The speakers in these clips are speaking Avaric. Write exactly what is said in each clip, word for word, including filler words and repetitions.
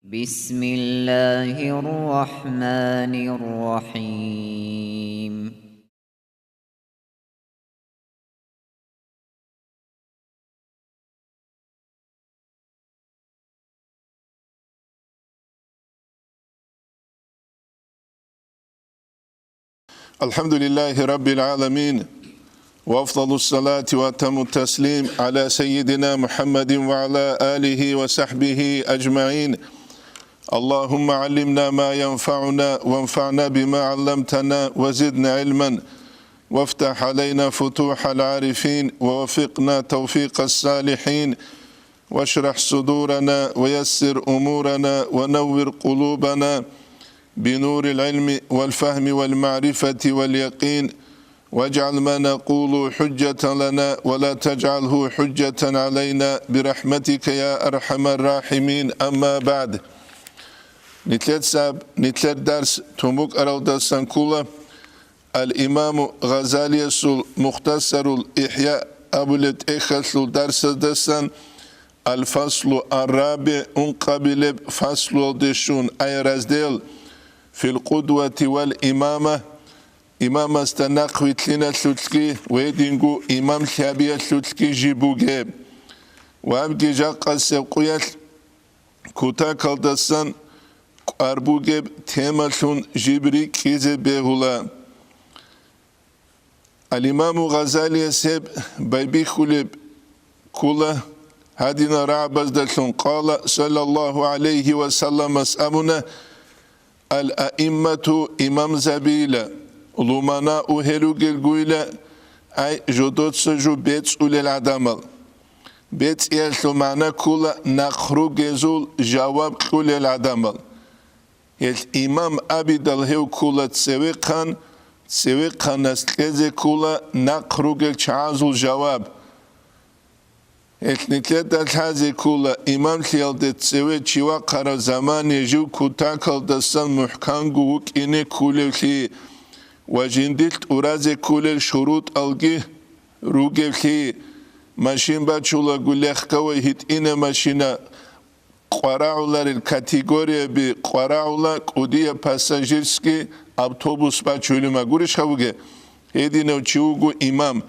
بسم الله الرحمن الرحيم. الحمد لله رب العالمين، وأفضل الصلاة وأتم التسليم على سيدنا محمد وعلى آله وصحبه أجمعين. اللهم علمنا ما ينفعنا وانفعنا بما علمتنا وزدنا علما، وافتح علينا فتوح العارفين ووفقنا توفيق الصالحين، واشرح صدورنا ويسر أمورنا ونور قلوبنا بنور العلم والفهم والمعرفة واليقين، واجعل ما نقول حجة لنا ولا تجعله حجة علينا برحمتك يا أرحم الراحمين. أما بعد. Нилъер саб, нилъер дарс тун букӀаралдасан ккола Ал-Имаму Гъазалиясул Мухтасарул ИхӀя абулеб тӀехьалъул дарсаздасан, Ал-Фаслу ар-РабигӀ, ункъабилеб фаслуялде щун, ай раздел, фил къудвати вал имама, имамасда нахъвилълъиналъулъги ва гьединго имамлъи гьабиялъулъги жиб бугеб. Вабги жакъасеб къуялъ кутакалдасан кӀвар бугеб темалъун жиб рикӀкӀизе бегьула. Ал-Имаму Гъазалияс гьеб байбихьулеб ккола гьадинал рагӀабаздалъун, къала саллаллагьу гӀалайгьи ва салламас абуна: «Ал-аиммату, имамзабийила, луманау гьел ругелгуйила, ай жодоца жо бецӀулел гӀадамал». БецӀиялъул магӀна ккола нахъ ругезул жаваб кьулел гӀадамал. Гьел имам абидал гьев ккула цевехъан, цевехъанас кьезе ккула нахъ ругел чагӀазул жаваб. Гьел нилъеда лъазе ккула имамлъиялде цеве чи вахъараб замане жив кутакалдасан мухӀканго вукӀине кколевлъи ва жиндилъ тӀуразе кколел шурутӀалги ругевлъи, машин бачулаго легковой гьитӀина машина, къварагӀуларел категорияби къварагӀула, кӀудияб пассажирский автобус бачулеб магурищ гьавуге, гьединав чи вуго имам.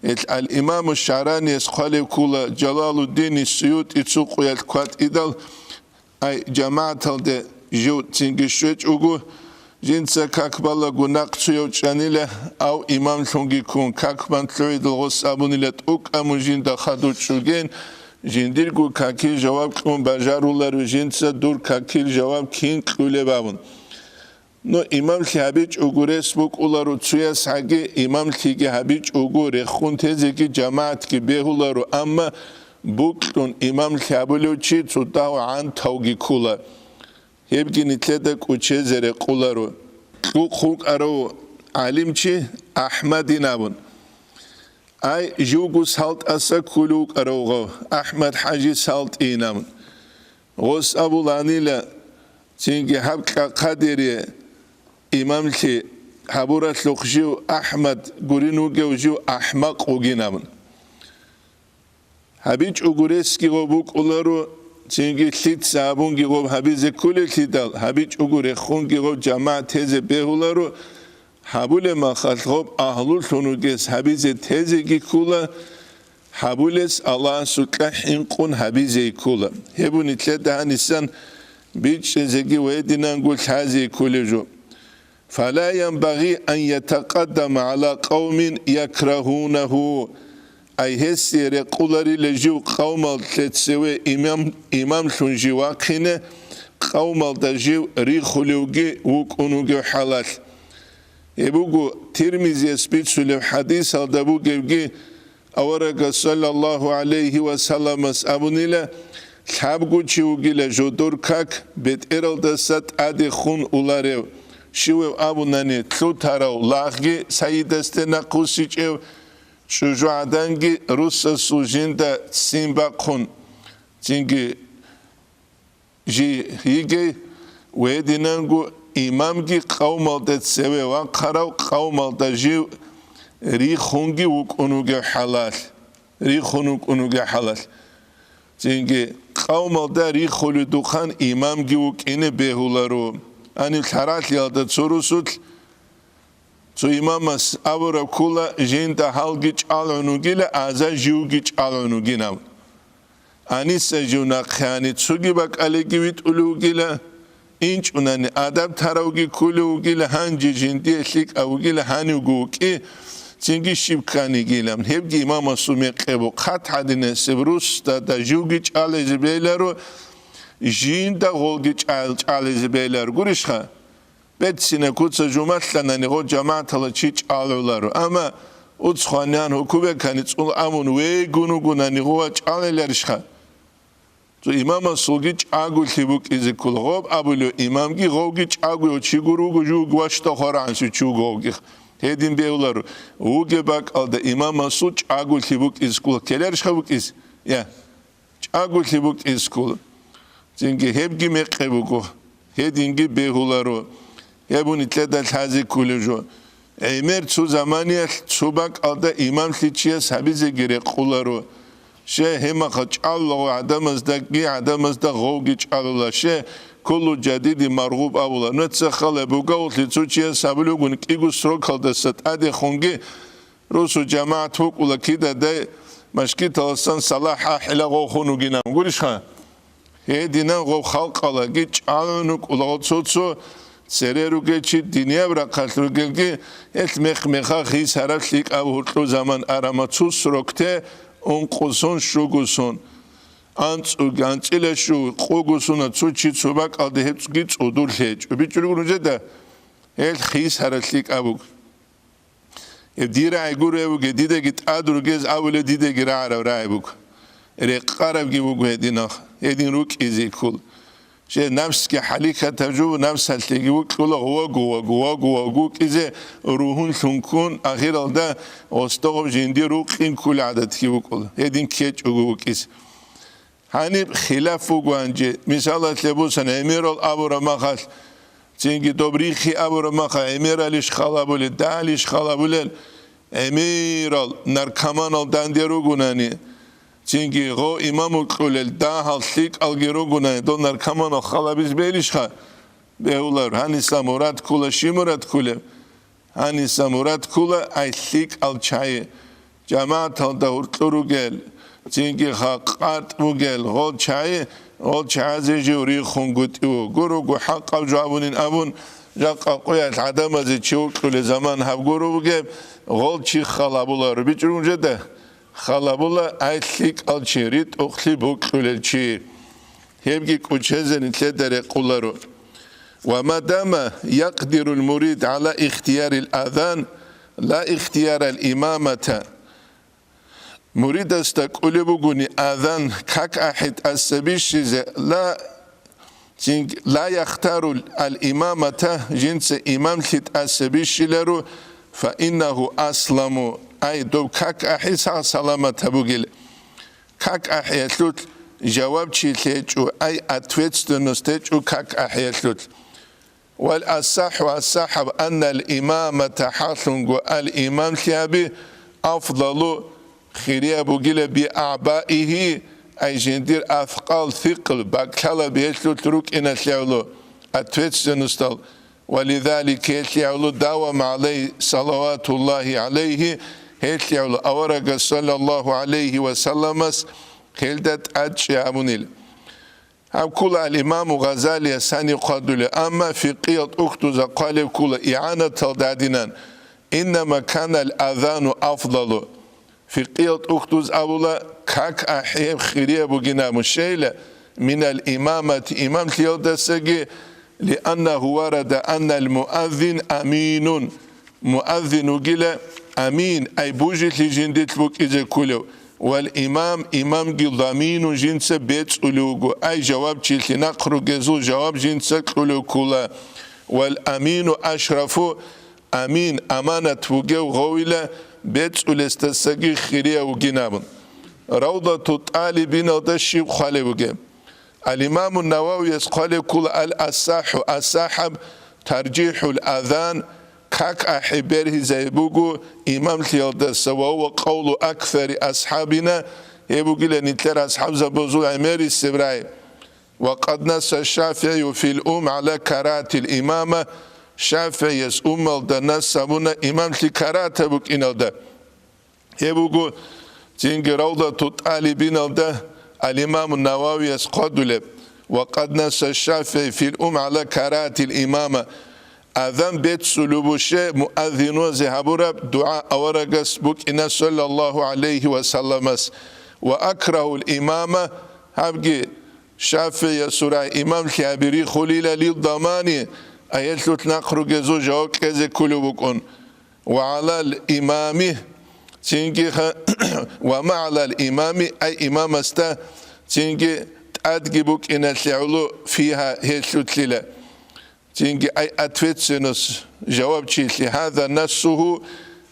Гьел Ал-Имаму ШагӀраниялъ хъвалеб ккула, Жалалуддин СуютӀи цо къуялъ кватӀидал, ай, жамагӀаталде жив цинги щвечӀого, жинца как балагу нахъцуяв чӀанила, ав имамлъунги ккун, как бан лъугӀидал гъос абунила, тӀукӀа мун жинда хадур чӀуген, жиндирго какил жаваб кьун бажаруларо, жинца дур какил жаваб кин кьулеб абун. Ну, имамлъи гьабичӀого рес букӀуларо цояс гьаги, имамлъиги гьабичӀого рехун тезеги жамагӀатги бегьуларо, амма букьун имамлъи гьабулев чи цо дагьав гӀантавги ккула. Гьебги нилъеда кӀучезе рекъоларо. Кьукъ вукӀарав гӀалимчи АхӀмадин абун. Ай, живго СалтӀаса кколев вукӀарав гъав, АхӀмад-хӀажи СалтӀийин абун. Гъос абуланила, цинги гьаб кьа-, къадире имамлъи гьабуралъухъ жив АхӀмад гурин вугев жив ахӀмакъ вугин абун. ГьабичӀого ресги гъов букӀуларо, цинги лъица абунги гъов гьабизе кколеллъидал, гьабичӀого рехунги гъов жамагӀат тезе бегьуларо, гьабулеб махалъ гъоб агьлулъун вугес гьабизе тезеги ккула, гьабулес Аллагьасукьа хӀинкъун гьабизе ккула. Гьеб нилъеда гьанисан бичӀчӀизеги ва гьединанго лъазе кколеб жо. فلا ينبغي أن يتقدم على قوم يكرهونه. Ай гьесие рекъуларила жив къавмалъе цеве имам, имамлъун жив вахъине, къавмалда жив рихулевги вукӀун вугев хӀалалъ. Гьеб буго Тирмизияс бицулеб хӀадисалда бугебги, Аварагас саллаллагьу гӀалайгьи ва салламас абунила, лъабго чи вугила жодор как бетӀералдаса тӀаде хун уларев, щивев абунани лъутарав лагъги сайидасде нахъвуссичӀев, чӀужугӀаданги русасул жинда ццин бахъун, цинги жи йигей, ва гьединанго имамги къавмалда цеве вахъарав, къавмалда жив рихунги вукӀун вугев хӀалалъ, рихун вукӀун вугев хӀалалъ. Цинги къавмалда риххуледухъан имамги вукӀине бегьуларо. Гьаниб лъаралъиялда цо русулъ цо имамас абураб ккола, жинда гьалги чӀалгӀун вугила, аза живги чӀалгӀун вугин абун. Гьаниса жив нахъе гьани цоги бакӀалиги витӀулев вугила, инчӀунани адаб таравги кколев вугила, гьанже жиндие лъикӀав вугила, гьанивго вукӀи, цинги щиб кканигилан. Гьебги имамасул мекъи буго, хъат гьадинасеб русдада живги чӀализе бегьиларо, жинда гъолги чӀал-, чӀализе бегьиларо. Гурищха? Берцинаб куца жумалъанани гъо жамагӀатала чи чӀалгӀуларо. Амма уцхъанигӀан гьукумекани цӀул амун вегун вугонани гъова чӀалгӀиларищха? Цо имамасулги чӀаголъи букӀизе ккола. Гъоб абулев имамги гъовги чӀаго чи гуро вуго, жуг вашта хварагӀанчи чи вуго гъовги. Гьедин бегьуларо. Вугеб бакӀалда имамасул чӀаголъи букӀизе ккола. Ккеларищха букӀизе? Я. ЧӀаголъи букӀизе ккола. Цинги гьебги мекъи буго, гьединги бегьуларо. Гьеб нилъеда лъазе кколеб жо. ГӀемер цо заманиялъ цо бакӀалда имамлъи чияс гьабизеги рекъоларо. Щай, гьебмаха чӀалулаго гӀадамаздаги, гӀадамазда гъовги чӀалула. Щай, куллу жадидин маргъуб абула. Нуца хала бугавулъи цо чияс гьабулебгун кӀиго срокалдаса тӀадехунги, русу жамагӀат вукӀула кидадай машгиталасан салахӀ ахӀила гъовхун вугинан гурищха? Гьединан гъов халкъалаги чӀалгӀун вукӀула гъо цо-цо цере ругел чи, динияб рахъалъ ругелги, гьелъ мех-мехалъ хисараб лъикӀаб гьуркьу заман арама цо срокте ункъусун, щугусун, анцӀуги, анцӀила щуги, къугусуна цо чи цо бакӀалде гьеб цӀуги цӀудур лъечӀо. БичӀчӀулгун нужеда гьелъ хисараб лъикӀаб буго. Гьеб дир рагӀи гурев вугев, дидаги тӀад ругез абулев, дидаги рагӀарав рагӀи буго. Рекъарабги буго гьединах, гьедин рукӀизе ккола. Жер напсги хӀалихьатаб жо, напсалъеги вукьула гъувагу, вагу, вагу, вагу вукӀизе ругьунлъун ккун, ахиралда гъостогъаб жинди рукъин ккула гӀадатги вукӀула, гьедин ккечӀого вукӀизе. Гьаниб хилаф буго гьанже. Мисалалъе бусан, гӀемерал абураб махалъ, цинги доб риххи абураб махалъ, гӀемералищ халабулел, дагьалищ халабулел, гӀемерал наркоманал данде ругунани, цинги гъо имаму кьулел дагьал лъикӀалги ругунани, дол наркоманал халабиз белищха? Бегьулар, гьаниса мурад ккула, щи мурад ккулеб? Гьаниса мурад ккула ай лъикӀал чагӀи, жамагӀаталда гьуркьу ругел, цинги хакъат бугел гъол чагӀи, гъол чагӀазе жив рихунгутӀи вуго, руго хӀакъаб жавабунин абун, жакъа къоялъ гӀадамазе чи вукьулел заман гьаб гуро бугеб, гъол чи халабуларо. БичӀчӀулгун жеда? Халабула ай лъикӀал чи, ритӀухълъи букьулел чи. Гьебги кӀучезе нилъеда рекъуларо. Ва мадама якъдирул мурид гӀала ихтиярил азан, ла ихтиярал имамата. Муридасда кӀолеб бугони азан как ахӀи тӀаса бищизе, ла, цинг-, ла яхтарул ал имамата, жинца имамлъи тӀаса бищиларо, фа иннагьу асламу, ай доб как ахӀи сагъ-саламат гьабугел. Как ахӀиялъулъ жавабчилъи гьечӀо, ай ответственность гьечӀо как ахӀиялъулъ. Вал асахӀу асахӀаб аннал имамата хӀалъунго ал имамлъи гьаби афдалу хирияб бугила би агӀбаихи, ай жиндир аскъал, сикъл, бакӀлъала биялъулъ рукӀиналъе гӀоло, ответственностал. Ва лизалик гьелъи гӀоло давам гӀалай салаватуллагьи гӀалайгьи, гьелъи гӀоло аварагас саллаллагьу гӀалайгьи ва салламас гьелда тӀадчӀи гьабунил. Гьаб ккола ал-Имаму Гъазалияс гьаниб хъвадулеб, амма фикъиял тӀухьдузда хъвалеб ккола игӀанаталда гьадинан: «Иннама канал азану афдалу». Фикъиял тӀухьдуз абула, как ахӀи гьеб хирияб бугин абун, щайила, минал имамати, имамлъиялдасаги, лианнагьу варада аннал муаззин аминун, муаззин вугила амин, ай бужилъи жиндилъ букӀизе ккулев, вал имам, имамги заминун жинца бецӀулев вуго, ай жавабчилъи нахъ ругезул жаваб жинца кьулев ккула, вал амину ашрафу, амин, аманат вугев гъовила бецӀулесдасаги хирияв вугин абун. Равдату тӀалибиналда щиб хъвалеб бугеб? Ал-Имаму Нававияс хъвалеб ккула: «Ал-асахӀу», асахӀаб, таржихӀул азан, как ахӀи бергьизаи буго имамлъиялдаса, ва гьува къавлу аксари асхӀабина, Гьеб бугила нилъер асхӀабзабазул гӀемерисеб рагӀи. Ва къад насса ШафигӀию фил ум гӀала карагьатил имама, ШафигӀияс уммалда нас гьабуна имамлъи карагьатаб букӀиналда. Гьеб буго цинги Равдату ТӀалибиналда ал-Имаму Нававияс хъвадулеб: «Ва къад насса ШафигӀи фил ум гӀала карагьатил имама». Азан беццулеб буго муаззинузе гьабураб дугӀа аварагас букӀина, саллаллагьу гӀалайгьи ва салламас: «Ва акрагьул имама», гьабги ШафигӀиясул рагӀи имамлъи гьаби рихулила, «лил дамани», аялъулъ нахъ ругезул жаваб кьезе кколев вукӀун. «Ва гӀалал имами», цинги ха-, «ва ма гӀалал имами», ай имамасда цинги тӀадги букӀиналъе гӀоло, «фигьа», гьелъулъила. Цинги ай ответственность, жавабчилъи, «гьаза нассугьу»,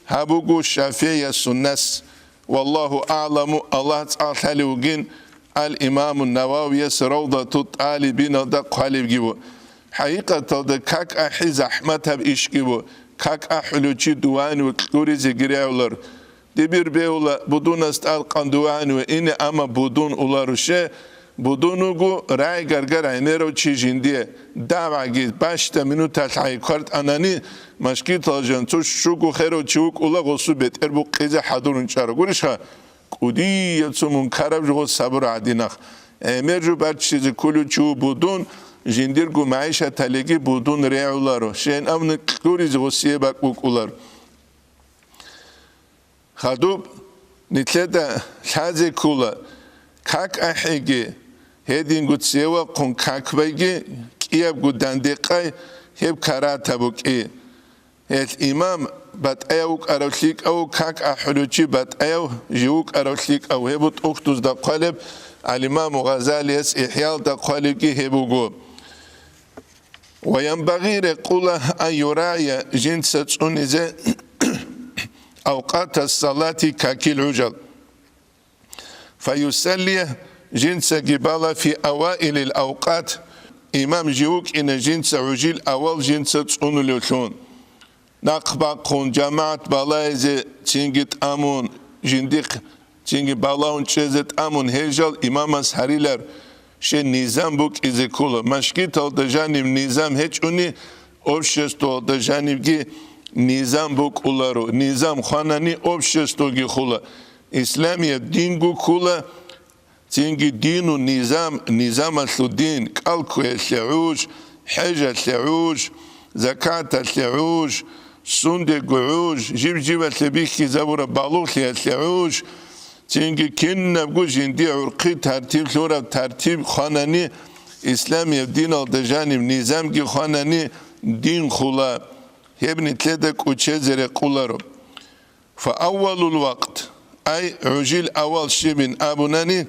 гьаб буго ШафигӀиясул нас. Валлагьу аъламу, Аллагь цӀакъ лъалев вугин, ал-Имаму Нававияс Равдату ТӀалибиналда хъвалебги бу. ХӀакъикъаталда как ахӀи захӀматаб ишги бу, как ахӀулев чи дуванив кьуризеги регӀулар. Дибир бегьула, будунас тӀадкъан дуваниве ине, амма будун уларуше, будун вуго рагӀи-гаргар гӀемерав чи жиндие, давгӀаги бащда минуталъ гӀай квартӀанани, машгитал жан цо щуго херав чи вукӀула гъосу бетӀер букъизе хӀадурун чӀара. Гурищха? КӀудияцун мункараб жо гъос сабур гӀадинахъ. ГӀемер жо баччизе кколев чи ву будун, жиндирго магӀишаталиги будун регӀуларо, щайин абуни кьуризе гъосие бакӀ букӀулар. Хадуб нилъеда лъазе ккола, как ахӀиги, гьединго цевахъун как байги, кӀиябго дандекъай гьеб карагьатаб букӀи. Гьелъ имам батӀаяв вукӀарав лъикӀав, как ахӀулев чи батӀаяв жив вукӀарав лъикӀав, гьеб бутӀухъ дузда хъвалеб, ал-Имаму Гъазалияс ИхӀялда хъвалебги гьеб буго. «Ва янбагъи», рекъула, «ан юрагӀия», жинца цӀунизе, «авкъатас салати», какил гӀужал. «Фаюсалли», жинцаги бала, «фи аваилил авкъат», имам жив вукӀине жинца гӀужил авал жинца цӀунулевлъун. Нахъ бахъун, жамагӀат балаизе цинги тӀамун, жиндихъ цинги балагьун чӀезе тӀамун, гьел жал имамас гьарилар, щай низам букӀизе ккола. Машгиталда жаниб низам гьечӀони, обществоялда жанибги низам букӀуларо. Низам хванани, обществоги хула. Исламияб динго ккула, цинги дину низам, низамалъул дин, кӀалкквеялъе гӀуж, хӀежалъе гӀуж, закаталъе гӀуж, сундего гӀуж, жиб-жибалъе бихьизабураб балугълъиялъе гӀуж, цинги кинабго жиндие гӀурхъи тартиб лъураб тартиб хванани, исламияб диналда жаниб низамги хванани, дин хула, гьеб нилъеда кӀучезе рекъуларо. «Фа аввалул вакът», ай, гӀужил авал щибин абунани,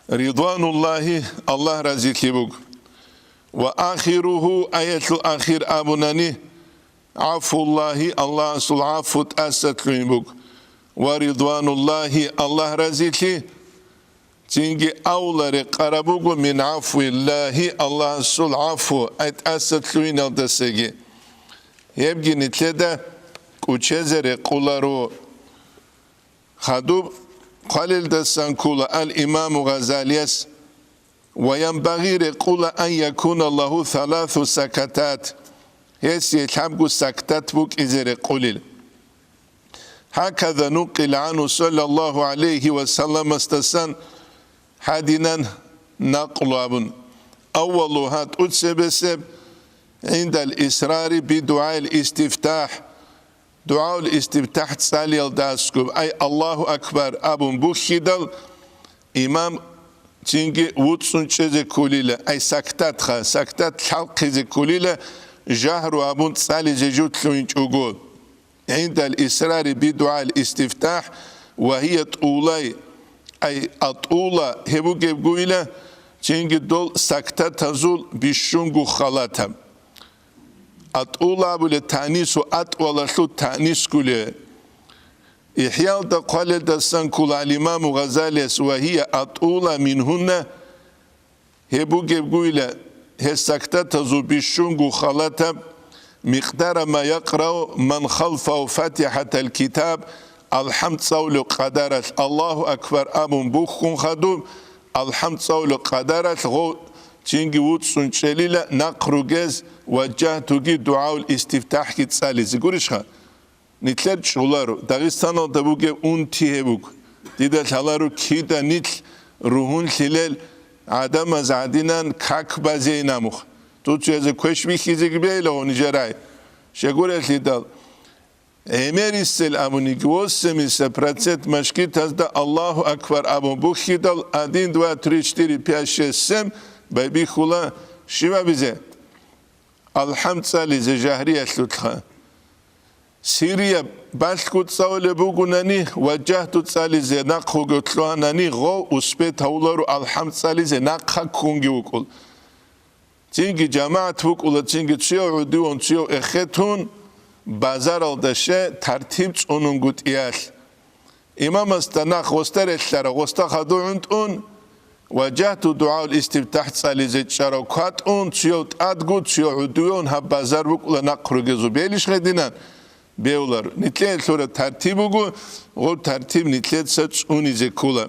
«ридвануллагьи», Аллагь разилъи буго. «Ва ахиругьу», аялъул ахир абунани, «гӀафвуллагьи», Аллагьасул гӀафу тӀасалъугьин буго. «Ва ридвануллагьи», Аллагь разилъи, цинги авла рекъараб буго, «мин гӀафвиллагьи», Аллагьасул гӀафу, ай тӀасалъугьиналдасаги. Гьебги нилъеда кӀучезе рекъуларо. Хадуб хъвалелдасан ккула ал-Имаму Гъазалияс: «Ва янбагъи», рекъула, «ан якуна лагьу саласу сакатат», гьесие лъабго сактат букӀизе рекъулил. «Гьаказа нукъила гӀанху саллаллагьу гӀалайгьи ва салламасдасан гьадинан накълу абун». Аввалугьа, тӀуцебесеб, гӀиндал исрари би дугӀаил истифтахӀ, дугӀаул истифтахӀ цӀалиялда аскӀуб, ай, Аллагьу акбар абун бухьидал, имам цинги вуцӀцӀун чӀезе кколила, ай, сактатха, сактат лъалхъизе кколила, жагьру абун цӀализе жутлъугьинчӀого. «ГӀиндал исрари би дугӀаил истифтахӀ ва гьия тӀулай», ай, атӀула, гьеб бугебгойила, цинги дол сактатазул бищунго халатаб. АтӀула абулеб таънису, атӀвалалъул таънис кколеб. ИхӀялда хъвалелдасан ккула ал-Имаму Гъазалияс: «Ва гьия атӀула мингьунна», гьеб бугебгойила, гьес сактатазул бищунго халатаб, «микъдара ма якърау ман халфау фатихӀатал китаб», АлхӀамд цӀалулеб къадаралъ Аллагьу акбар абун бухьун хадуб, АлхӀамд цӀалулеб къадаралъ гъов цинги вуцӀцӀун чӀелила нахъ ругез ваджагьтуги дугӀаул истифтахӀги цӀализе. Гурищха? Нилъер чӀоларо, Дагъистаналда бугеб унти гьеб буго. Дида лъаларо кида нилъ ругьунлъилел гӀадамаз гӀадинан как базейин амухъ. Дуцазе квеш бихьизеги бегьила гъо нижерай. Щегурелъидал, гӀемерисел абуниги восемьдесят процент машгитазда Аллагьу акбар абун бухьидал, один, два, три, четыре, пять, шесть, семь байбихьула щибабизе. АлхӀамд цӀализе жагьриялъулъха. Сирия балъго цӀалулеб бугунани ва жагьду цӀализе нахъ вуго лъугьанани, гъов успет гьавуларо АлхӀамд цӀализе нахъа ккунги вукӀул. Цинги жамагӀат вукӀула, цинги цуяв гӀудивун, цуяв эхетун, базаралда ще тартиб цӀунунго тӀиялъ. Имамасда нахъ гъосда релълъара, гъосда хадув гӀунтӀун ва жагьду дугӀаул истифтахӀ цӀализе чӀарав кватӀун, цуяв тӀадгу, цуяв гӀудувевун гьаб базар букӀула нахъ ругезул. Белищ гьединан? Бевлар. Нилъее лъура тартиб буго, гъоб тартиб нилъеца цӀунизе ккула.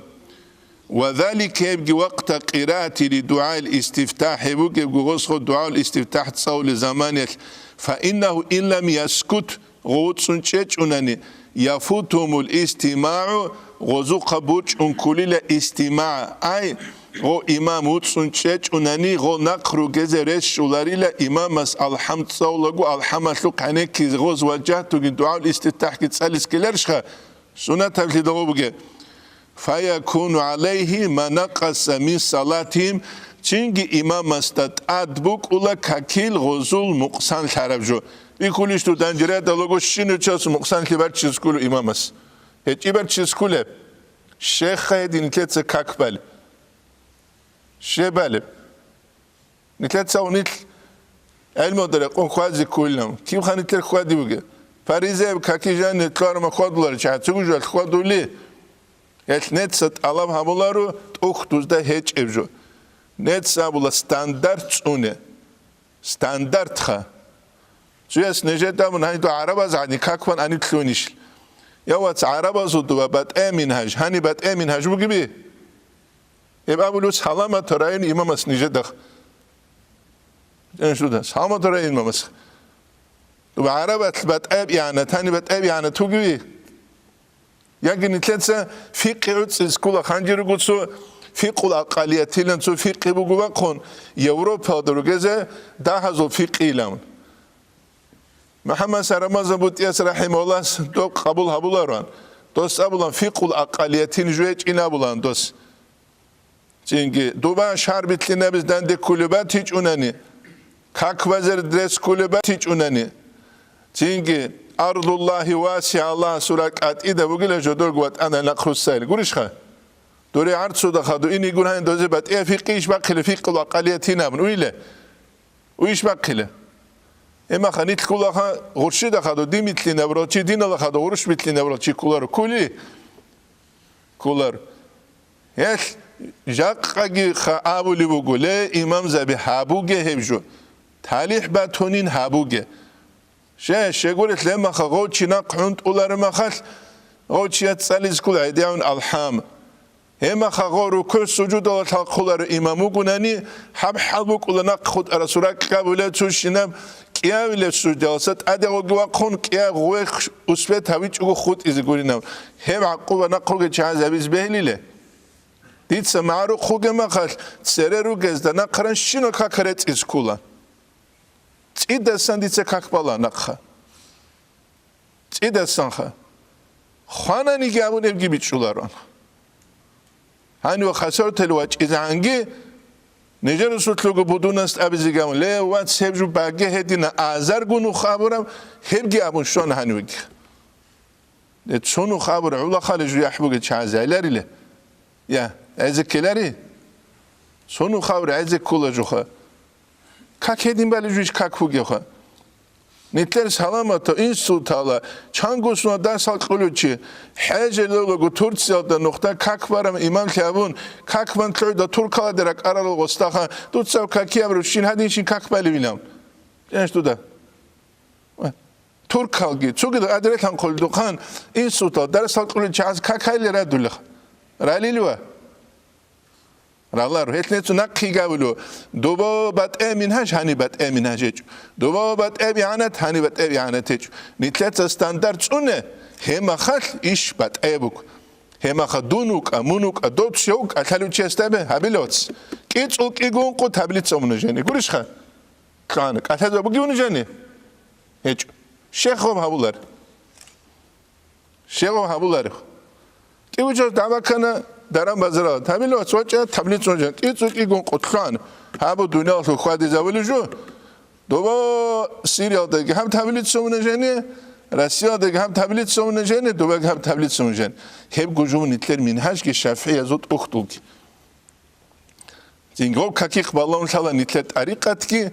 Ва залик гьебги вакъта къираати ли дугӀаил истифтахӀ гьеб бугебго гъосго дугӀаул истифтахӀ цӀалулел заманиялъ, фа иннагьу ин лам яскут, гъов вуцӀцӀун чӀечӀунани, яфутумул истимагӀу, гъозухъа бучӀун ккулила истимагӀ. Ай, гъо имам вуцӀцӀун чӀечӀунани, гъо нахъ ругезе рещуларила имамас алхӀам цӀалулаго алхӀамалъухъ гӀенеккизе гъоз ваджагьтуги дугӀаул истифтахӀги цӀалис ккеларищха? Суннатаблъидал гъо бугеб. Фаякуну гӀалайгьи ма накъаса мин салатигьим, цинги имамасда тӀад букӀула какил гъозул мукъсан лъараб жо. Бихьулищ дур данжирадалого щинав чиясул мукъсан лъибарчияс кколев имамас? ГьечӀибарчияс кколеб? Щеха гьедин нилъеца как балеб? Щеб балеб? Нилъеца унил гӀелмударекъон хьвазе кколилан. Кибха нилъер хьвади бугеб? Паризаяб каки жанир кьварма хьвадуларичи гьацугу жугьал хьвадули, гьелъ неца тӀалаб гьабуларо тӀухьдузда гьечӀеб жо. Неца абула стандарт цӀуне. Стандартха. Цуяс нижеда абун гьанидул гӀарабаз гӀадин какван аниб лъугьинищ? Я, вац, гӀарабазул дуба батӀе мингьаж, гьани батӀе мингьаж бугеби? Гьеб абулев Саламатал райони имамас нижедах. Саламатал райони имамас. Дуба гӀарабат батӀеб игӀанат, гьани батӀеб игӀанат вугеви? Яги нилъеца фикъи гӀуцӀи скула ханжи руго цо фикъул акъалиятилан цо фикъи буго вахъун, Европалда ругезе дагьазул фикъилан. МухӀаммад Сарамазан БутӀияс рахӀимагьуллагьас доб къабул гьабулароан, дос абулан фикъул акъалиятин жугьечӀин абулаан дос. Цинги дуба шарбитлъинабиз данде кколеб батичӀунани, как базер дрес кколеб батичӀунани, цинги ардуллагьи васигӀа, Аллагьасул ракӀ кӀатӀида бугила жодорго ватӀана нахъруссайил. Гурищха? Дуре гӀарцуда хадуинигун гьанин дозе батӀия фикъи иш бахъила, фикъул акъалиятин абун уйила? Уйиш бахъила. Эмаха нилъ ккулаха гъурщида хадур димитлъинабурал чи, динала хадур гъурущ битлъинабурал чи ккуларо ккули? Ккулар. Гьелъ жакъаги ха абулеб буго, ле, имамзаби, гьабуге гьеб жо. ТалихӀ батунин гьабуге. Ще, щегурелъ гьемаха гъов чи нахъ гӀунтӀуларемахалъ, гъов чияс цӀализе ккола гӀедегӀун алхӀам. Гьемаха гъов рукугӀ-сужудалалъ хъуларев имам вугунани, гьаб хӀал букӀула нахъ хутӀарасул ракӀ ккабулев цущинаб кӀиявилев суждаласа тӀаде гъоги вахъун кӀияб гъвехъ успет гьавичӀого хутӀизе гуринав. Гьеб гӀакъуба нахъ ругел чагӀазабиз бегьлиле. Дица магӀарухъ вугеб махалъ, цере ругезда нахъ ранщинал как рецӀизе ккола. ЦӀидасан дица как бала нахъа. ЦӀидасанха. Хвананиги абун эбги бичӀчӀулароан. Гьанив хасартел вачӀизегӀанги, нижер русулъуго будунас абизеги абун, ле, вац, гьеб жо баге гьедина азарго нух абураб, гьебги абун щвана гьанивги. Э, цо нух абур гӀула хали жуяхӀ бугел чагӀазе гӀеларила. Я, гӀезе ккелари? Цо нух абур гӀезе ккола жуха. Как гьедин бали жуйищ как бугевха? Нилъер саламатав институтала чанго суна дарс гьалкьулев чи, хӀежалъулаго Турциялда нухда как барам имамлъи абун, как бан лъугӀида туркаладе ракӀарарал гъостаха, дуцав какияб рушин гьадинщин как балевилан? Кенш дуда? туркалги, цогидал адретлъан хъулдухъан институтал дарсал кьулел чагӀаз какайли радулеха. Ралилва? Ралар, гьелъ нецо нахъе гьабулев, доба батӀе мингьаж, гьани батӀе мингьаж гьечӀо. Доба батӀе игӀанат, гьани батӀе игӀанат гьечӀо. Нилъеца стандарт цӀуне, гьемахалъ иш батӀе буго. Гьемаха дун вукӀа, мун вукӀа, дов чияв вукӀа, лъалев чиясда абе, гьабилевац. КӀицӀул кӀигун къу таблица умножения. Гурищха? Кьана. КӀалъазаб бугев унижани? ГьечӀо. Щегъов гьабулар. Щегъов гьабуларев. КӀивучас дагӀба ккана даран базарала. Табилевац вачӀа таблицун жан. КӀицӀу кӀигун къутлъуан. Гьабу дуниялалъул хьвадизабулев жо. Доба Сириялдаги гьаб таблицун унижани, Россиялдаги гьаб таблицун унижани, добаги гьаб таблицун унижани. Гьеб гужун нилъер мингьажги шафигӀиязул тӀухьдулги. Цинги гъов какихъ балагьун лъала нилъер тӀарикъатги,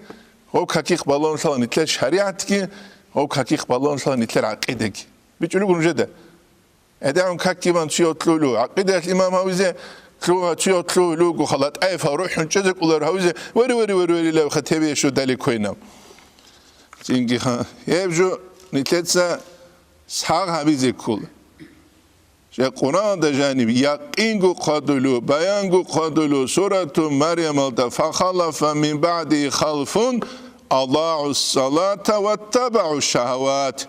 гъов какихъ балагьун лъала нилъер шаригӀатги, гъов какихъ балагьун лъала нилъер гӀакъидаги. БичӀулего нужеда. ГӀедегӀун какги бан цуяв лъугьулев, гӀакъидаялъ имам гьавизе лъугьа-, цуяв лъугьулев, гухъа латӀаифал рухӀун чӀезе кӀолар гьавизе, вери, вери, вери, вери, лавха тебе ещё далеко инав. Цинги ха-, гьеб жо нилъеца сагъ гьабизе ккола. Жа Къуранда жаниб якъинго хъвадулев, баянго хъвадулев сурату Марямалда: «Фахалафа мин баъдихи халфун адаъу ссалата ваттабагӀу шагьават».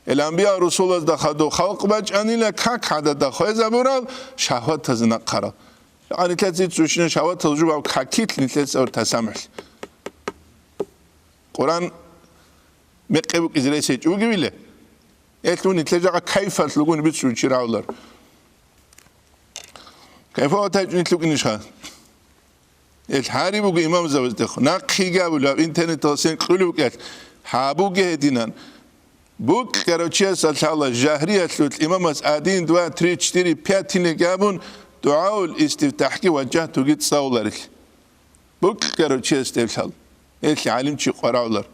Ил анбия русулазда хадув халкъ бачӀанила как гӀадада хвезабурал, шагьватаз нахъарал. Гьанилъа циццущина шагьватал жубав какилъ нилъеца гьур тасамухӀ. Къуран мекъи букӀизе рес гьечӀо бугевила? Элъун нилъер жагӀа кайфалъ лугун бицун чи равлар. Кайфа ватайчӀун нилъ вукӀинищха? Эл гьари буго имамзабаздехун. Нахъ хигабулев, интернеталъ сен кьулев кӀел. Гьабуге гьединан. БукӀарав чиясда лъала жагьриялъулъ имамас один, два, три, четыре, пять гьабун, дугӀаул истифтахӀги ваджагьтуги цӀалуларел. БукӀарав чиясда лъала. Эл гӀалимчи къваравлар.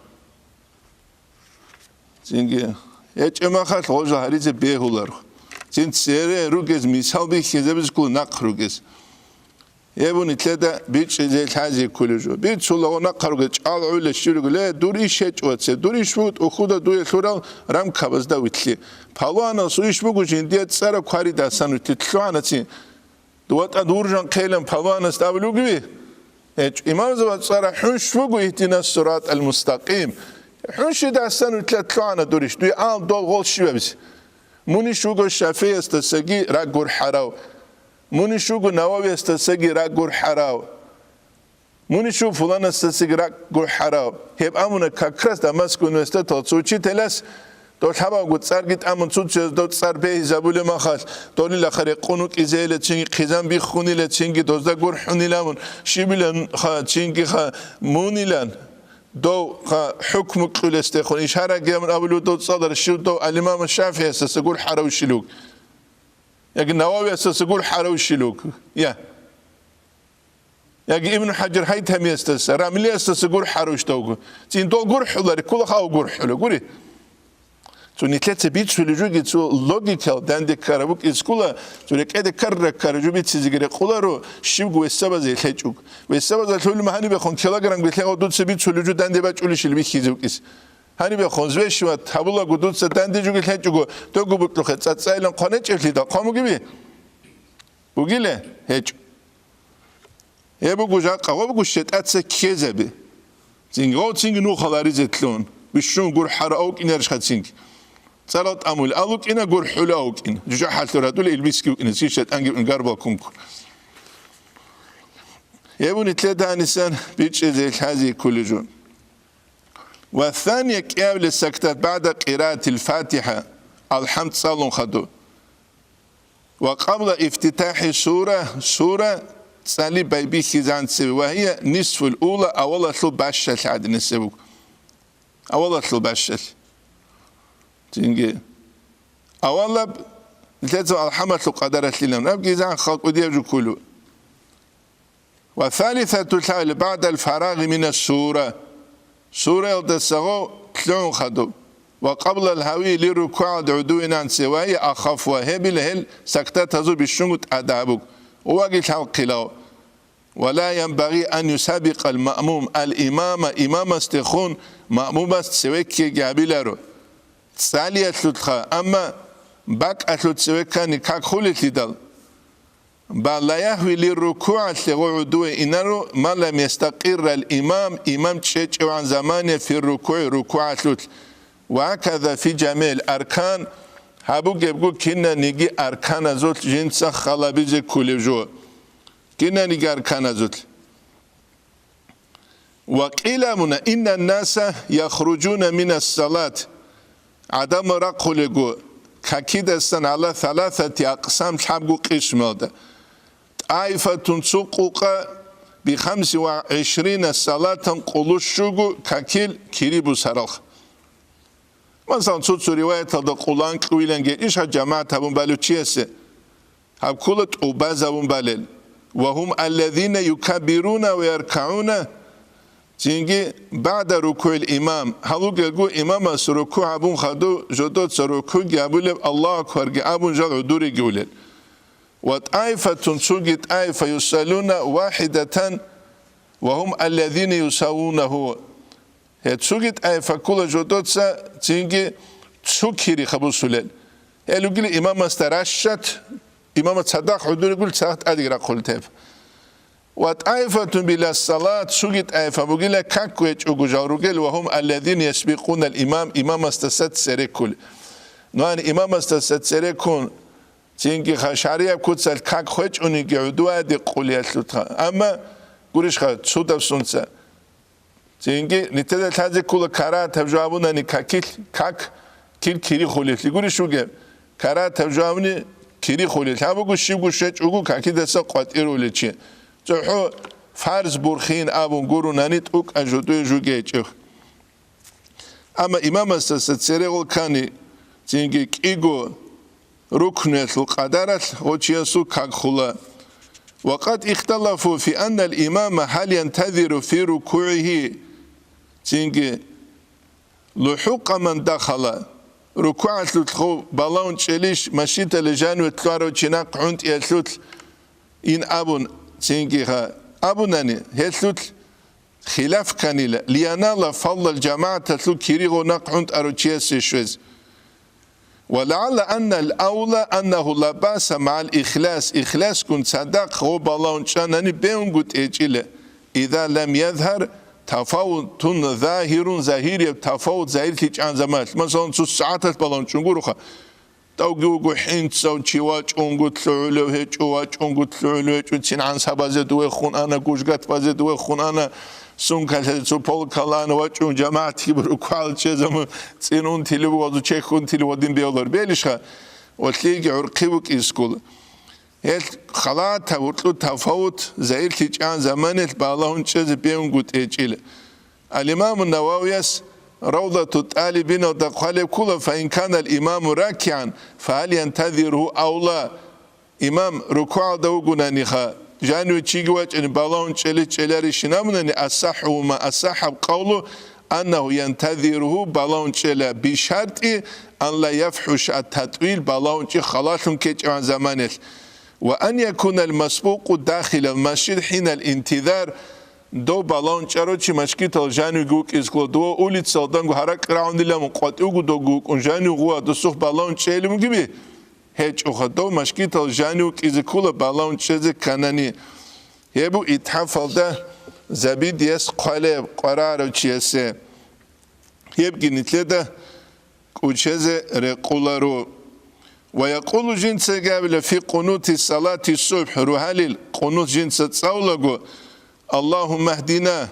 Цинги гьечӀеб махалъ гъожа гьаризе бегьуларо. Цин цере ругез мисал бихьизабизкул нахъ ругез. Гьеб нилъеда бичӀчӀизе лъазе кколев жо. Бицулаго нахъ ругез чӀал гӀуйла щируго, ле, дур иш гьечӀо, ваце, дур иш буго, тӀухьуда дуе лъурал рамкабазда вилълъи. Палуанасул иш буго жиндие цӀара кваридасан вилълъи лъугӀанацин. Дова тӀад вуржан хъелан палуанас абулев вугеви? ГьечӀо, имамзабаз цӀара хӀунщ вуго, игьдинас сиратӀал мустакъим. ХӀунщидасан вилълъа лъугӀана дурищ, дуе ал дол гъол щибабизе. Мунищ вуго ШафигӀиясдасаги раггурхӀарав. Мунищ вуго Нававиясдасаги раггурхӀарав. Мунищ вуго фуланасдасаги раггурхӀарав. Гьеб амуна как раз Дамаскул университеталъ цо учителас, дол лъабавго цӀарги тӀамун цуцаялъ дов цӀар бегьизабулеб махалъ, долила ха рекъон вукӀизейила, цинги хъизан биххунила, цинги дозда гурхӀунилавун, щибилан ха, цинги ха, мунилан, дов ха хӀукму кьулесдехун, ишарагиямун абулев дов цӀалара, щив дов алимама ШафигӀиясдаса гурхӀаравщилуг, яги Нававиясдаса гурхӀаравщилуг. Я. Яги Ибн ХӀажар ХӀайтамиясдаса, Рамлиясдаса гурхӀарав иш давго. Цин дол гурхӀулари, ккола хав гурхӀула, гури. Цо нилъеца бицулей жуги цо логикал данде ккараб букӀин скула, цо рекӀеде ккарра ккара жо бицизеги рекъоларо, щибго весабазе лъечӀуг. Весабаза лъугьун гьанибехун килограммги лъегӀо дуца бицулей жо данде бачӀулищил бихьизе вукӀис. Гьанибехун взвешивать гьабулаго дуца данде жоги лъечӀого, дого букӀлъухъе цӀацӀайилан хъванечӀеблъидал хъван бугеби? Бугиле? ГьечӀо. Гьеб буго жакъа, гъоб буго щетӀаца ккезаби. Цинги, гъов цинги нухал аризе лъун, бищун гурхӀарав вукӀинарищха цинги. ЦӀарал тӀамул ал вукӀина, гурхӀула вукӀин. ЖужахӀалъур гьадула илбисги вукӀина, цин шайтӀанги вукӀин гарбал кункур. Гьеб нилъеда гьанисан бичӀчӀизе лъази кколей жо. Ва ثانية кӀиабилеб сактат بعد قراءة الفاتحة, АлхӀамд цӀалун хадуб. Ва къабла ифтитахӀи сура, сура цӀали байбихьизанцеве, ва гьия нисфул ула, авалалъул бащалъ гӀадинасеб буго. Авалалъул бащалъ. Цинги. Авалаб, нилъеца алхӀамалъул къадаралъилан, рабги изан халкъудияб жуккулу. Ва салисату лъагӀил баъдал фарагъи мина сура. Сураялдаса гъов лъугӀун хадуб. Ва къаблал гьави лиррукугӀал гӀудувинанце ва гьия ахаф ва гьебила гьел сактатазул бищунго тӀадаб буго. Ваги лъалхъилав. Ва ла янбагъи ан юсабикъал маъмум ал имама, имамасдехун маъмумас цевеккеги гьабиларо. цӀалиялъулъха, амма бакӀалъул цеве ккани как хулелъидал. Ба ла ягьви лиррукугӀалъе гъо гӀудуве инаро ма лам ястакъиррал имам, имам чӀечӀевгӀан замане фиррукугӀи, рукугӀалъулъ, ва гьаказа фи жамигӀил аркан, гьаб бугебго кинаниги арканазулъ жинца халабизе кколев жо. Кинаниги арканазулъ. Ва къила муна: «Иннан наса яхружуна минас салат». ГӀадамал рахъулего, какидасан гӀала саласати акъсам, лъабго къисмалда. ТӀаифатун цо къукъа бихамси ва гӀишрина салатан къулущуго какил кири бусаралха. Масалан, цо-цо риваяталда къуланкьуйилан гьечӀищха жамагӀат гьабун балев чиясе? Гьаб ккола тӀубазавун балел. «Ва гьум аллазина юкаббируна ва яркагӀуна», цинги «баъда рукугӀил имам», гьалугелго имамас рукугӀ гьабун хадув жодоца рукугӀги гьабулеб, Аллагьу акбарги абун жал гӀодориги улел. «Ва тӀаифатун», цоги тӀаифа, «юсаллуна вахидатан ва гьум аллазина юсавунагьу». Гьеб цоги тӀаифа ккола жодоца цинги цо кири хабусулел. Гьел ругел имамасда ращад, имамас цадахъ гӀодоригул цадахъ тӀадеги рахъулел тайпа. «Ва тӀаифатун била салат», цоги тӀаифа бугила как гьечӀого жал ругел, «ва гьум аллазина ясбикъунал имам», имамасдаса цере кколел. Нугьани имамасдаса цере ккун, цинги ха шагӀрияб куцалъ как гьечӀониги гӀодове къулиялъулъха. Амма гурищха, цудаб сунца. Цинги нилъеда лъазе ккола карагьатаб жо абунани какил, как, кил кири хулелъи гурищ вугеб? Карагьатаб жо абуни кири хулел. Гьаб буго щибго щвечӀого какидаса къватӀирулев чи. ЦохӀо фарз бурхин абун гурунани тӀукӀан жодое жуги гьечӀев. Амма имамасдаса цере гъол ккани, цинги кӀиго рукнуялъул къадаралъ гъочиясул как хула. «Ва къад ихталафу фи аннал имама гьал янтазиру фи рукугӀигьи», цинги «лухӀукъа ман дахала», рукугӀалъулъ гъов балагьун чӀелищ, машгьидалде жаниве лъугьарав чи нахъ гӀунтӀиялъулъ ин абун, цинги гьа абунани, гьелъулъ хилаф кканила, «лиянала фаллал жамагӀаталъул кири гъов нахъ гӀунтӀарав чиясе щвез». «Ва лагӀалла аннал авла аннагьу ла баса магӀал ихлас», ихласгун цадахъ гъов балагьун чӀанани бегьунгутӀи гьечӀила, «иза лам язгьар тафавутун загьирун», загьирияб тафавут загьирлъичӀан заманалъ. Масалан, цо сагӀаталъ балагьун чӀун гуроха. Тавги вуго хӀинцав чи вачӀунгу лъугӀулев гьечӀо, вачӀунгу лъугӀулев гьечӀо, цин гӀансабазе дувехун ана, гужгатбазе дувехун ана, сумкалъе цо полкалан вачӀун, жамагӀатги рукугӀал чӀезамун, цӀинун тилив вазу чехьун тилив вадин бевлар белищха, ва лъиги гӀурхъи вукӀискул. Гьел халатаб гьуркьу тафавут загьирлъичӀан заманалъ балагьун чӀезе бегьунгутӀи гьечӀила. Ал-Имаму Нававияс Равдату ТӀалибиналда хъвалеб ккола: «Фа ин канал имаму ракигӀан, фа гьал янтазиру авла». Имам рукугӀалда вугонаниха, жаниве чиги вачӀани балагьун чӀели чӀеларищин абунани, асахӀу ва ма асахӀаб къавлу аннагьу янтазиру, балагьун чӀела, бишартӀи ан ла яфхӀуша ат-татӀвил, балагьун чӀи халалъун ккечӀеван заманалъ. Ва ан якунал масбукъу дахилал масжид хӀинал интизар, дов балагьун чӀарав чи машгитал жанивги вукӀизе ккола, дова улицалданго гьаракь рагӀунилан къватӀивго довго вукӀун жанив гъуа досухъ балагьун чӀейилан бугеби? ГьечӀоха, дов машгитал жанив вукӀизе ккола балагьун чӀезе кканани. Гьеб бу итхӀафалда Забидияс хъвалеб къварарав чиясе. Гьебги нилъеда кӀучезе рекъоларо. Ва якъулу, жинцаги абила, фи къунути салати субхӀ, рогьалил къунут жинца цӀалулаго, «Аллагьумма гьдина»,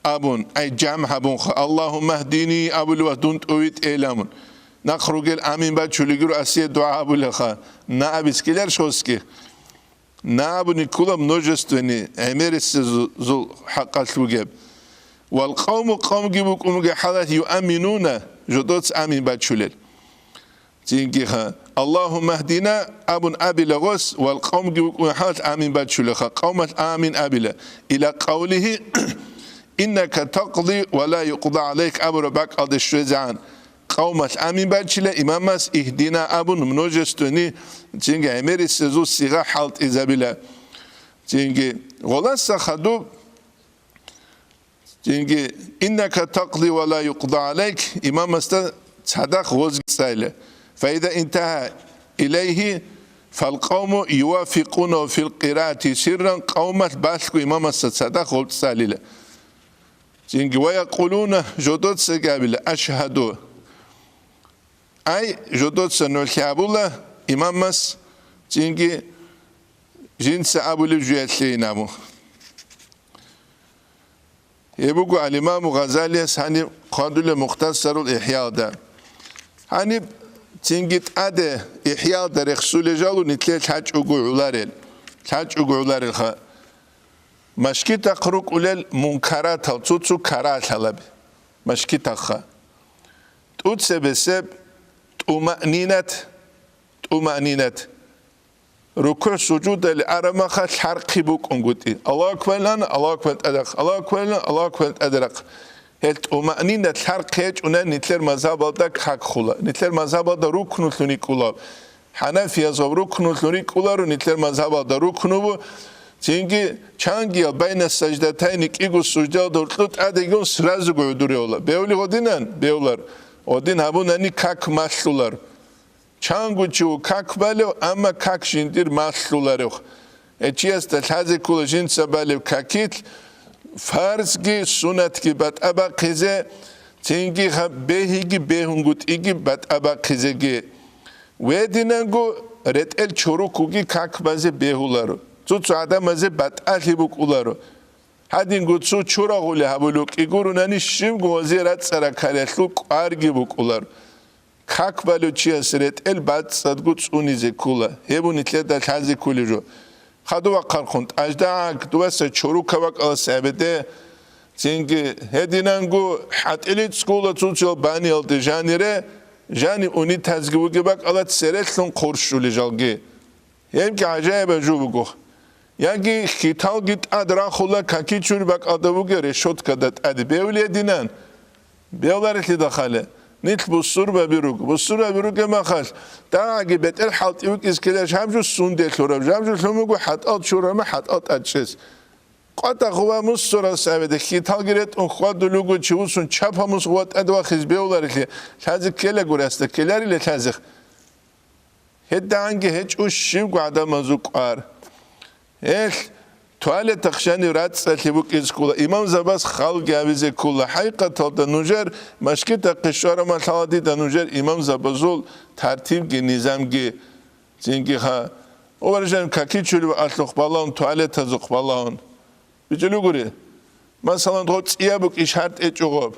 абун, ай, жамгӀ гьабунха, «Аллагьумма гьдини», абулев дун тӀувитӀейилан абун. Нахъ ругел амин бачулигиро асие дугӀа гьабулеха, на абицкилар шосги. На абуни ккола множественный, гӀемерисезул хӀакъалъ бугеб. Вал къавму, къавмги букӀун бугеб хӀалалъ, юаминуна, жодоца амин бачулел. Цинги ха, «Аллагьумма гьдина», абун абила гъос, вал къавмги букӀун хӀалалъ амин бачулеха, къавмалъ амин абила. Ила къавлигьи, «Иннака такъди ва ла юкъда гӀалайк», абураб бакӀалде щвезегӀан. Къавмалъ амин бачила, имамас «Игьдина» абун, множественный, цинги гӀемерисезул сигъа хӀалтӀизабила. Цинги гъоласа хадуб, цинги «Иннака такъди ва ла юкъда гӀалайк», имамасда цадахъ гъозги цӀайла. Фаида интагьа илайгьи, фалкъавму ювафикъунагьу фил къираати сирран, къавмалъ балъго имамасда цадахъ гъоб цӀалила. Цинги ва якъулуна, жодоцаги абила, ашгьаду. Ай, жодоца нолъи абула имамас, цинги жинца абулеб жуялъейин абу. Гьеб буго ал-Имаму Гъазалияс гьаниб хъвадулеб Мухтасарул ИхӀялда. Гьаниб цинги тӀаде ИхӀялда рехсулел жал нилъер лъачӀого гӀоларел, лъачӀого гӀоларелха. Машгитахъ рукӀулел мункаратал цо-цо карагьалъалаби. Машгитахъа. ТӀуцебесеб тӀумаънинат, тӀумаънинат. РукугӀ-сужудалде араб мехалъ лъархъи букӀунгутӀи. Аллагьу акбар лан, Аллагьу акбар тӀаде рахъ, Аллагьу акбар лан, Аллагьу акбар тӀаде рахъ. Гьел тӀумаънинат лъархъи гьечӀунани нилъер мазгьабалда какхула. Нилъер мазгьабалда рукнулъун рикӀкӀула. ХӀанафиязул рукнулъун рикӀкӀуларо нилъер мазгьабалда рукну бу, цинги чангиял байна саждатайни кӀиго суждалда гьоркьоб тӀадегун сразуго гӀодореула. Бевли гъодинан? Бевлар. Гъодин гьабунани как малъулар. Чанго чи ву как балев, амма как жиндир малъуларев. Гьев чиясда лъазе ккола жинца балев какилъ, фарзги сунатги батӀа бахъизе, цинги гьаб бегьиги бегьунгутӀиги батӀа бахъизеги. Гьединанго ретӀел чорокоги как базе бегьуларо, цо-цо гӀадамазе батӀалъи букӀуларо. Гьадинго цо чорагъули гьабулев кӀигурунани щибго гьезие рацӀцӀа ракалъул кӀварги букӀуларо. Как балев чияс ретӀел бацӀцӀадго цӀунизе ккола, гьеб нилъеда лъазе кколеб жо. Хадув вахъархъун, тӀаждагӀаг, дуваса чорокаб бакӀалас гӀебеде, цинги гьединанго хӀатӀиле цӀкӀула цо-цоял баниялде жанире, жани унитазги вугеб бакӀала церелъун хъурщулел жалги. Гьебги гӀажаибаб жо буго. Яги хьиталги тӀад рахула какичури бакӀалда бугеб решёткада тӀаде. Бевли гьединан. Бевларелъидал хъали. Нилъ бусурбаби руго. Бусурбаби ругеб мехалъ, дагӀаги бетӀер хӀалтӀи вукӀиз ккеларищ гьаб жо сунде лъураб, жаб жо лъун буго хӀатӀал чурама хӀатӀал тӀадчӀез. КъватӀа гъува мусурал сабида, хьиталги ретӀун хьвадулев вуго чи вуссун чапа мус гъува тӀаде вахиз бевларелъи, лъазе ккелаго ресда, ккеларила лъазе. ГьедигӀанги гьечӀо щибго гӀадамазул кӀвар. Гьелъ туалетахъ жанив рацӀцӀалъи букӀизе ккола, имамзабаз халги гьавизе ккола. ХӀакъикъаталда нужер машгитахъе щвараб мехалъ дида нужер имамзабазул тартибги низамги цинги гьа. Оваржан какичули ва алъухъ балагьун, туалетазухъ балагьун. БичӀулев гури. Масалан, гъоб цӀияб букӀин шартӀ гьечӀо гъоб.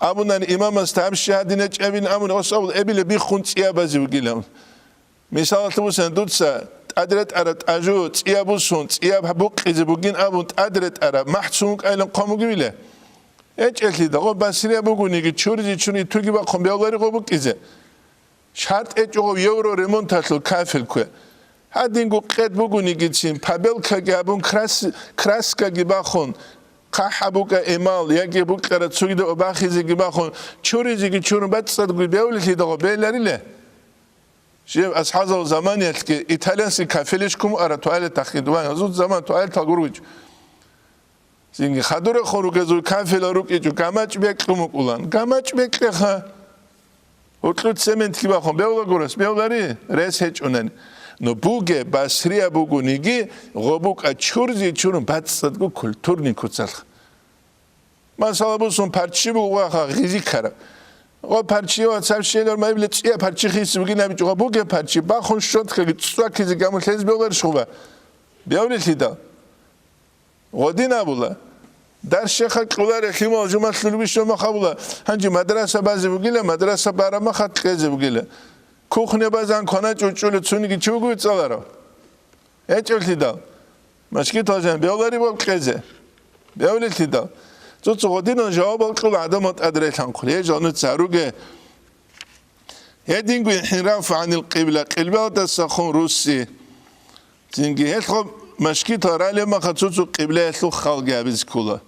Абунани имамас гьаб щи гьадин гьечӀебин абуни, гъос абула эбила биххун цӀиябазе вугилан. Мисалалъе бусани, дуца тӀад ретӀараб тӀажу цӀияб бусун, цӀияб букъизе бугин абун тӀад ретӀараб махӀцун вукӀайилан хъван бугевила? ГьечӀелъидал, гъоб Басрияб бугониги, чуризе чури итуги бахъун бевлари гъоб букӀизе. ШартӀ гьечӀо гъов евро ремонталъул кафель ккве. Гьадинго къед бугонигицин, побелкаги гьабун, крас-, краскаги бахун, хъахӀаб букӀа эмал, яги букӀараб цогидаб бахизеги бахун, чуризеги чурун бацӀцӀадго бевлилъидал гъоб беларила. Жив асхӀазул заманиялъги итальянский кафелищ ккун араб туалетахъги дуван, гьазул заман туалетал гурвич. Цинги хадурахъун ругезул кафелал рукӀичӀо гамачӀ бекьун букӀулан. ГамачӀ бекьеха. Гьоркьоб цементги бахун, бевла гурас, бевлари, рес гьечӀунани. Но бугеб Басрияб бугониги, гъоб букӀа чурзи чурун бацӀцӀадго культурный куцалъ. Масала бусун, парччи буго гъаха гъизи ккараб. Гъо парччи ва цав щелар майбли цӀия парччи хиси бугин абичӀо, гъо бугеб парччи, бахун щоткаги цӀвакизе гамулъ гьез бевларищ гъуба? Бевлилъидал. Гъодин абула, дарс щеха кьуларе лъимал жумалъул бищун мах абула, гьанже мадраса базе бугила, мадраса бараб махат кьезе бугила. Кухня базан кваначӀо чӀула цуниги чи вуго вицӀаларав? ГьечӀевлъидал. Машгитал жан бевлариб кьезе? Бевлилъидал. Цо-цо гъодинал жавабал кьула гӀадамал тӀад релъанхъула. Гье, жал нуца гьаруге. Гьединго инхӀираф гӀанил къибла, къиблаялдаса хун русси. Цинги гьелъго машгитал ралеб маха цо-цо къиблаялъул халги гьабизе ккола.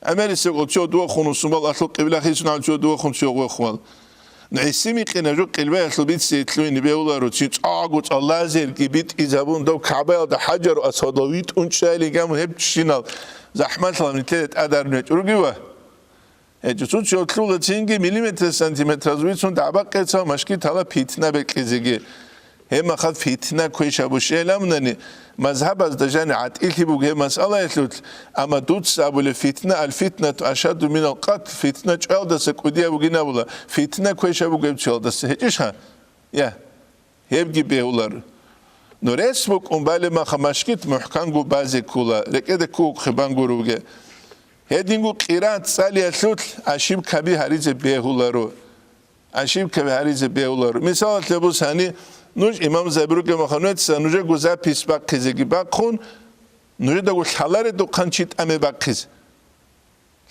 Америсеб цо дувахун усумал алъул къибла хисун гьав цо дувахун цо гъвехвал. ГӀиси микъина жо къиблаялъул бицине лъугьине бегьуларо, цин цӀагӀаго цӀалазелги битӀизабун дов КагӀбаялда хӀажару асвадал витӀун чӀайилан гьамун гьеб чинал захӀмалъал нилъеда тӀадарун гьечӀо ругива? Гьечи цуци отлъула цинги миллиметр-сантиметраз вицун дагӀба-къецал машгитала питна бекьизеги. Гьеб махал питна квешаб бушейин абунани, мазгьабазда жани гӀатӀилъи буго гьеб масъалаялъулъ, амма дуца абулеб, фитна, аль-фитнату ашадду минал къатл, фитна чӀваялдаса кӀудияб бугин абула, фитна квешаб буго гьеб цоялдаса. ГьечӀищха? Я. Гьебги бегьулар. Но рес букӀун балеб маха машгит мухӀканго базе ккула, рекӀеде ккугухъе бан гуруге. Гьединго къират цӀалиялъулъ ошибкаби гьаризе бегьуларо. Ошибкаби гьаризе бегьуларо. Мисалалъе бусани, нуж имамзаби ругеб маха нугьеца нужего запись бахъизеги бахъун, нужедаго лъаларедухъан чи тӀаме бахъизе.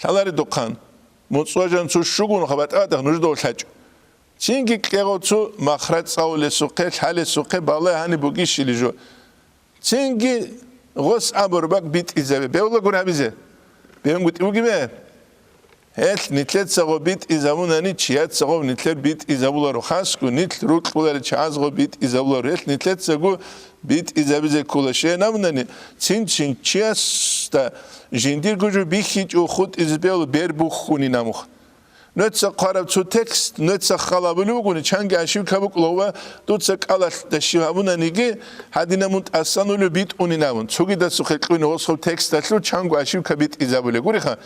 Лъаларедухъан. МуцӀ важан цо щугун хабатӀа-батӀа нужеда лъачӀо. Цинги кьегъо цо махрач цӀалулесухъе, лъалесухъе балай гьаниб бугищили жо. Цинги гъос абур бакӀ битӀизабе. Бевла гур гьабизе. БевунгутӀи бугибе? Гьелъ нилъецаго битӀизабунани, чияцаго нилъер битӀизабуларо. Хасго нилъ рукьуларел чагӀазго битӀизабуларо. Гьелъ нилъецаго битӀизабизе ккола. Щайин абунани, цин-цин чиясда жиндирго жо бихьичӀо хутӀизе бегьула бер бухьунин абухъ. Нуца хъвараб цо текст, нуца хал гьабулев вугони, чанги ошибка букӀула ва дуца кӀалалъ дашив гьабунаниги, гьадинаб мун тӀасан улев битӀунин абун, цогидасухъе кьуни гъосул тексталъул чанго ошибка битӀизабулеб гуриха.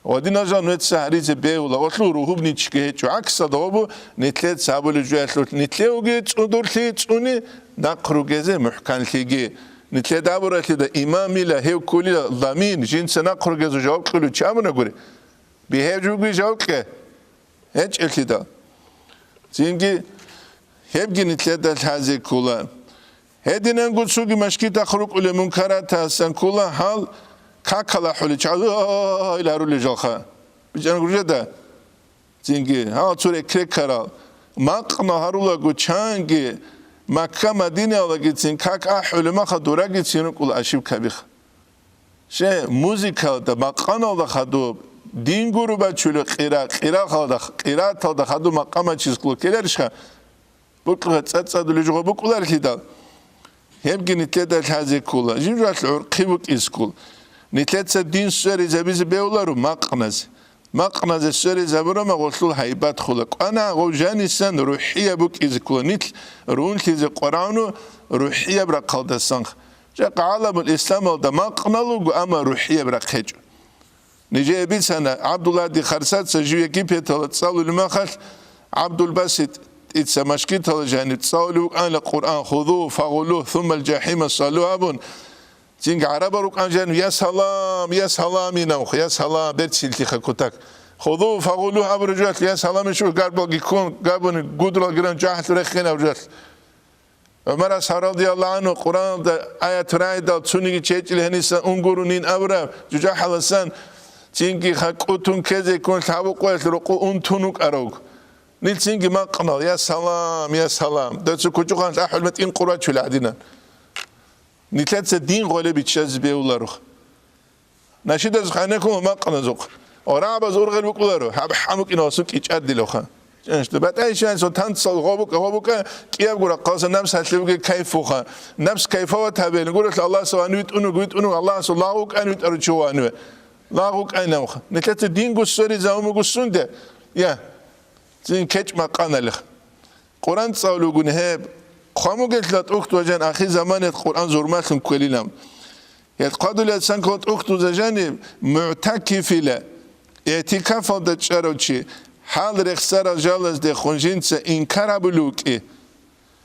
Гъодинал жал нуца гьаризе бегьула, гъолъул ругьубничги гьечӀо, гӀаксалда гъобу нилъеца гьабулеб жуялъулъ нилъееги цӀудурлъи цӀуни нахъ ругезе мухӀканлъиги. Нилъеда абуралъида имамила, гьев кколила ламин, жинца нахъ ругезул жаваб кьулев чи абуна гури. Бигьев жуги жавкье гьечӀелъидал. Цинги гьебги нилъеда лъазе ккула. Гьединанго цоги машгитахъ рукӀулел мункаратасан ккула гьал какал ахӀулел чагӀаз, «Ай!» ил гьарулел жалха. БичӀанго жеда. Цинги гьал цо рекрекарал. Макъна гьарулаго чанги Макка-Мадинаялдагицин как ахӀулеб маха дурагицин рукӀула ошибкабиха. Ще, музыкалда, макъаналда хадуб, дин гуру бачулев къира, къирахалда, къираталда хадуб макъамачиз ккола ккеларищха? БукӀа цӀацӀадулев жо букӀуларлъидал, гьебги нилъеда лъазе ккула, жив-жал гӀурхъи букӀиз ккол. Нилъеца дин сверизабизе бегьуларо макъназе. Макъназе сверизабурама гъолъул гьайбат хула. КӀвана гъов жанисан рухӀияб букӀизе ккола, нилъ рунлъизе къварагӀуну рухӀияб рахъалдасан. Жакъа гӀаламул исламалда макъна луго, амма рухӀияб рахъ гьечӀо. Нижее бицана, ГӀабдуллагьди Харсаца жив Египеталда цӀалулеб махалъ, ГӀабдулбаситӀица машгиталда жаниб цӀалулев вукӀанила Къуръан, «Хузугьу фагъуллугь, суммал жахӀима саллугь» абун, цинги гӀарабал рукӀан жаниб, «Я салам, я салам», инавха, «Я салам», берцинлъиха кутак. «Хузугьу фагъуллугь» абураб жоялъ, «Я салам» ишур гарбалги ккун, габуни гудралги ран жахӀалъур реххин абураб жоялъ. ГӀумар асхӀаб радияллагьу гӀанху Къуръаналда аят рагӀидал цониги чечӀил гьениса унгурунин абураб жужахӀаласан цинги хакӀутун ккезе ккун лъабукъоялъ рокъо унтун вукӀарав. Нил цинги макънал, «Я салам, я салам». Дацу кучӀухъан лъахӀулма тӀин къурбачул гӀадинан. Нилъеца дин гъолеб биччазе бегьуларо. Нашидаз гьанеккун макъназухъ. Орагьабаз ургъел букӀуларо, гьаб хӀамукӀиналъул кӀичӀадилавха. ЧӀеншта батӀайщинайсул танцал гъобукӀа, гъобукӀа, кӀиябго рахъалса напс гьалъивги кайфуха. Напс кайфават гьабе, гурелъ Аллагьасул вани витӀунуг, витӀунуг Аллагьасул лагъ вукӀан витӀаручи ваниве. Лагъ вукӀайнавха. Нилъеца динго сверизавун буго сунде? Я. Цин кечӀ макъаналих. Къуръан цӀалугун гьеб. Хъван бугелъа тӀухьдуза жан ахир заманиялъ Къуръан зурмалъун кквелилан. Гьел хъвадулел цанкал тӀухьдуза жаниб мугӀтакифила, игӀтикафалда чӀарав чи, гьал рехсарал жалазде хун жинца инкар гьабулев вукӀи.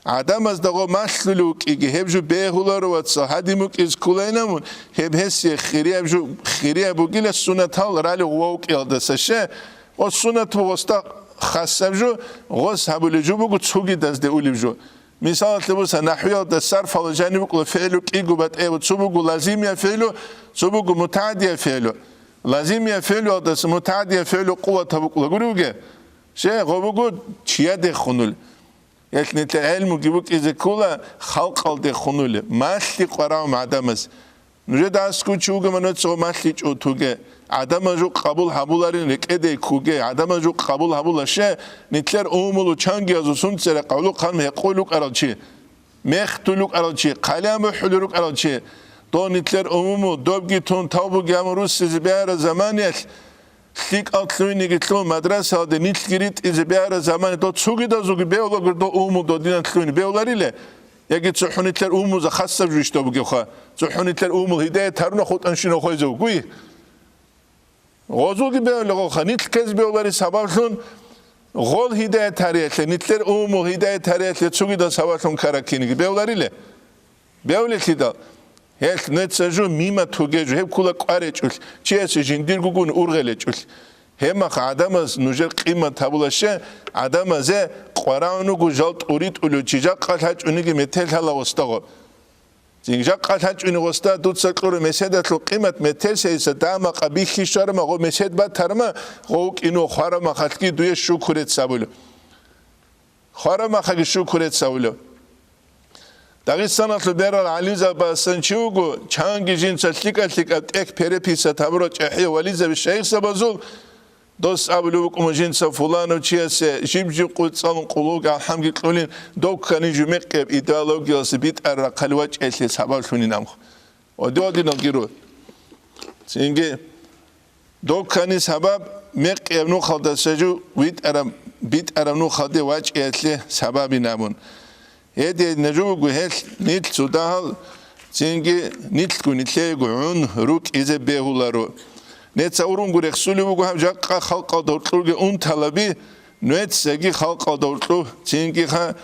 ГӀадамазда гъо малъулев вукӀиги, гьеб жо бегьуларо, вацал, гьадин букӀиз кколайинамун, гьеб гьесие хирияб жо, хирияб бугила сунатал рали гъував вукӀиялдаса ше, гъос сунат бугъосда хасаб жо, гъос гьабулеб жо буго цогидазде улеб жо. Мисалалъе буса, нахӀвиялда сарфала жаниб букӀула фигӀлу кӀиго батӀияб, цо буго лазимия фигӀлу, цо буго мутагӀадия фигӀлу. Лазимия фигӀлуялдаса мутагӀадия фигӀлу къуватаб букӀула гури буге? Ше, гъо буго чияде хунул. Гьелъ нилъер гӀелмуги букӀизе ккола халкъалде хунул, малъи къварав гӀадамаз. Нужеда аскучи вугема нуцаго малъичӀо туге, гӀадамаз жо къабул гьабуларин рекӀеде ккуге, гӀадамаз жо къабул гьабула ше, нилъер умумул чангиязул сунцера къавлухъан мехъул рукӀарал чи, мехтул рукӀарал чи, хъалиан бухӀулел рукӀарал чи, дов нилъер умуму, добги тун тавбуги гьабун руссизе бегьараб заманиялъ, ЛъикӀал лъугьиниги лъугьун мадрасалде нилъги ритӀизе бегьараб замана дов цогидазулги бевлагури дов умул додинан лъугьине бевлариле? Яги цохӀо нилъер умуза хасаб жугьищ дов бугевха? ЦохӀо нилъер умул гьидаят гьаруна хутӀанщинав хвезе вугуй? Гъозулги бевлегоха, нилъ ккезе бевлари сабаблъун гъол гьидаят гьариялъе, нилъер умул гьидаят гьариялъе цогидал сабаблъун ккараб киниги бевлариле? Бевлелъидал, гьелъ неца жо мимат гьугежо, гьеб ккула кӀваречӀулъ, чиясе жиндиргогун ургъелечӀулъ. Гьебмаха гӀадамаз нужер къимат гьабула ще, гӀадамазе къварагӀун вуго жал тӀуритӀулев чи, жакъа лъачӀониги метер лъала гъосдагъо. Цин жакъа лъачӀони гъосда дуца кьураб меседалъул къимат метер сайиса дамакъа бихьи щварама, гъо месед батарма, гъо вукӀино хварамахалъги дуе щукурец абулев. Хварамахаги щукурец гьавулев. Дагъистаналъул берал гӀалимзабасан чи вуго, чанги жинца лъикӀа-лъикӀаб тӀехь переписат гьабурал чӀахӀиял вализаби шайихзабазул, дос абулев вукӀун жинца фуланав чиясе жиб-жиб къуцӀалун къуллуг алхӀамги кьулин, дов ккани жумекъияб идеологиялъе битӀараб рахъалде вачӀиялъе сабаблъунин абун. Оди-одиналги руго. Цинги дов ккани сабаб мекъияб нухалдаса жо витӀараб, битӀараб нухалде вачӀиялъе сабабин абун. Гьединаб жо буго гьелъ нилъ цо дагьал, цинги нилъго нилъеего гӀун рукӀизе бегьуларо. Неца урунго рехсулев вуго гьаб жакъа халкъалда гьоркьорги унталаби, нуецаги халкъалда гьоркьо, цинги ха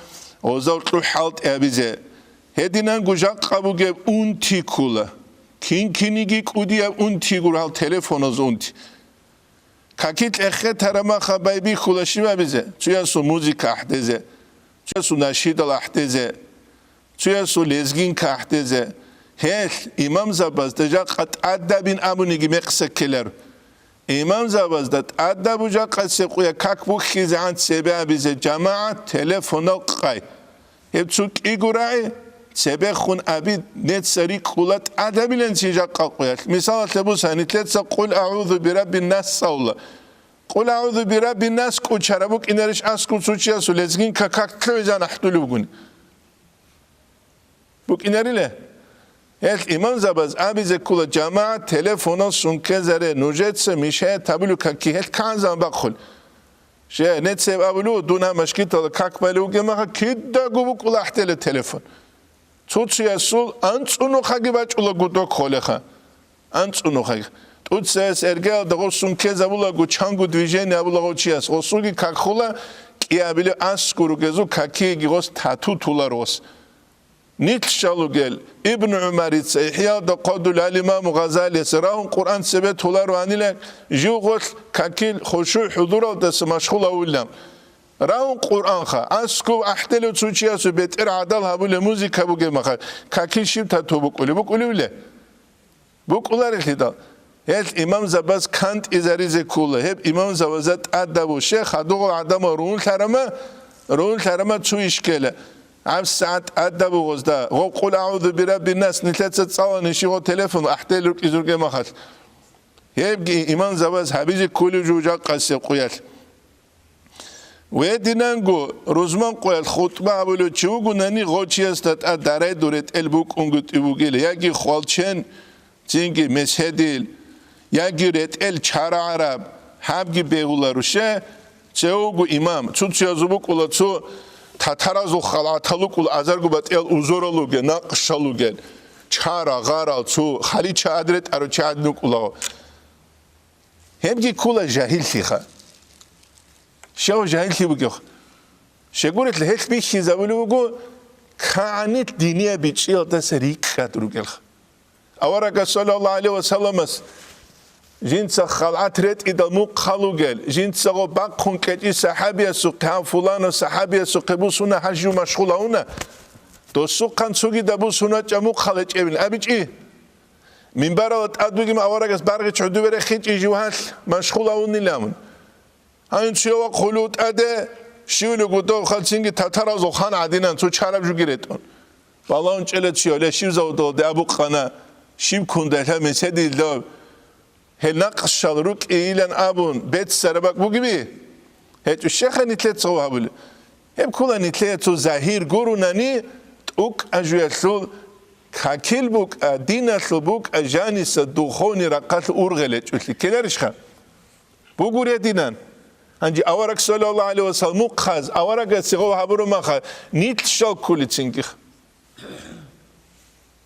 гъозда гьоркьо хӀалтӀи гьабизе. Гьединанго жакъа бугеб унти ккула. Кин-киниги кӀудияб унти гуро гьал телефоназ унти. Каки кьехе тарамаха байбихьула щиб абизе? Цуясул музыка ахӀдезе, цуясул нашидал ахӀдезе, цуясул лезгинка ахӀдезе. Гьелъ имамзабазда жакъа тӀадабин абуниги мекъса ккелар. Имамзабазда тӀадаб бужахъасе къуя как бухьизегӀан цебе абизе, жамагӀат, телефонал къай. Гьеб цо кӀиго рагӀи, цебехун аби, неца рикӀкӀула тӀадабиланцин жакъа къуялъ. Мисалалъе буса, нилъеца «Къул агӀузу бираббин нас» цӀалула. «Къул агӀузу бираббин нас» кӀучараб букӀинарищ аскӀов цо чиясул лезгинка как лъугӀизан ахӀдулев вугони? БукӀинарила. Гьелъ имамзабаз абизе ккола, жамагӀат, телефонал сункезаре, нужеца мешаят гьабулев каки гьелъ кагӀанзабан бахъулеб. Щай, нецеб абулев, дун гьаб машгиталда как балев вугеб маха, кидаго букӀула ахӀдела телефон. Цо-цоясул анцӀунухъаги бачӀула гудок холеха. АнцӀунухъаги. ТӀуцаяс эргеялда гъосун ккезабулаго, чанго движение абулаго чияс, гъосулги какхула, кӀиабилев аскӀор ругезул какиеги гъос тату тулар гъос. Нилъ щалугел, Ибн ГӀумарица, ИхӀяда хъвадулел имаму Гъазалияс, рагьун Къуръан цебе толароанила, жив гъолъ какил хушугӀ-хӀузуралдаса машгъул авулилан. Рагьун Къуръанха, аскӀов ахӀделев цо чиясул бетӀер гӀадал гьабулеб музыка бугеб маха, какил щиб тату букӀулеб, букӀулевле? БукӀуларелъидал, гьел имамзабаз кантӀизаризе ккола. Гьеб имамзабазда тӀадабу шейх гьадугъал гӀадамал ругьунлъарама, ругьунлъарама цо иш ккела. ГьабсагӀат тӀадабу гъозда, гъо, «Къул агӀузу бираббин нас» нилъеца цӀалани щи гъо телефон ахӀдел рукӀизе рукӀеб махалъ. Гьебги имамзабаз гьабизе кколев жужахъасе къуялъ. Гьединанго рузман къоялъ хутӀба гьабулев чи вугонани, гъо чиясда тӀад дарай-дуре тӀел букӀунгутӀи бугила, яги хвалчен, цинги меседил, яги ретӀел чара гӀараб, гьабги бегьуларуше, цевуго имам, цо-цоязул букӀула цо татаразул халгӀатал рукӀула азарго батӀиял узорал ругел, накъшал ругел, чара, гъарал, цо халича адретӀарав чи гӀадин рукӀулаго. Гьебги ккула жагьиллъиха. Щав жагьиллъи бугев? Щегурелъ гьелъ бихьизабулев вуго, кагӀанилъ динияб бичӀчӀиялдаса рикӀкӀад ругелха. Аварагас, саллаллагьу гӀалайгьи ва салламас, жинца халгӀат ретӀидал мухъ халугел, жинцаго бахъун кьечӀи сахӀабиясухъе, гьав фуланав сахӀабиясухъе бусуна гьажив машгъул авуна, досухъан цогидаб бусун вачӀа мухъ халечӀебин абичӀи. Минбарала тӀад вугев аварагас баргъи чӀудубе рехичӀей жив гьалъ машгъул авунилан. Гьанин цуява хъулу тӀаде щивлуго дов хъалцинги татаразул хан гӀадинан цо чараб жуги ретӀун. Балагьун чӀела цуяв, ле, щив заводалде абукъана, щиб кундалъа меседилдав, гьел накъшал рукӀейилан абун беццараб бакӀ бугеби? ГьечӀо, щеха нилъеца гьабулеб. Гьеб ккула нилъее цо загьир гурунани, тӀукӀа жуялъул какил букӀа, диналъул букӀа, жаниса духовный рахъалъ ургъел гьечӀолъи ккеларищха? Бугуре динан. Гьанже авараг саллаллагьу гӀалайгьи ва саллам мухъаз, аварагасе гъов гьабураб маха, нилъ щал ккулецинги.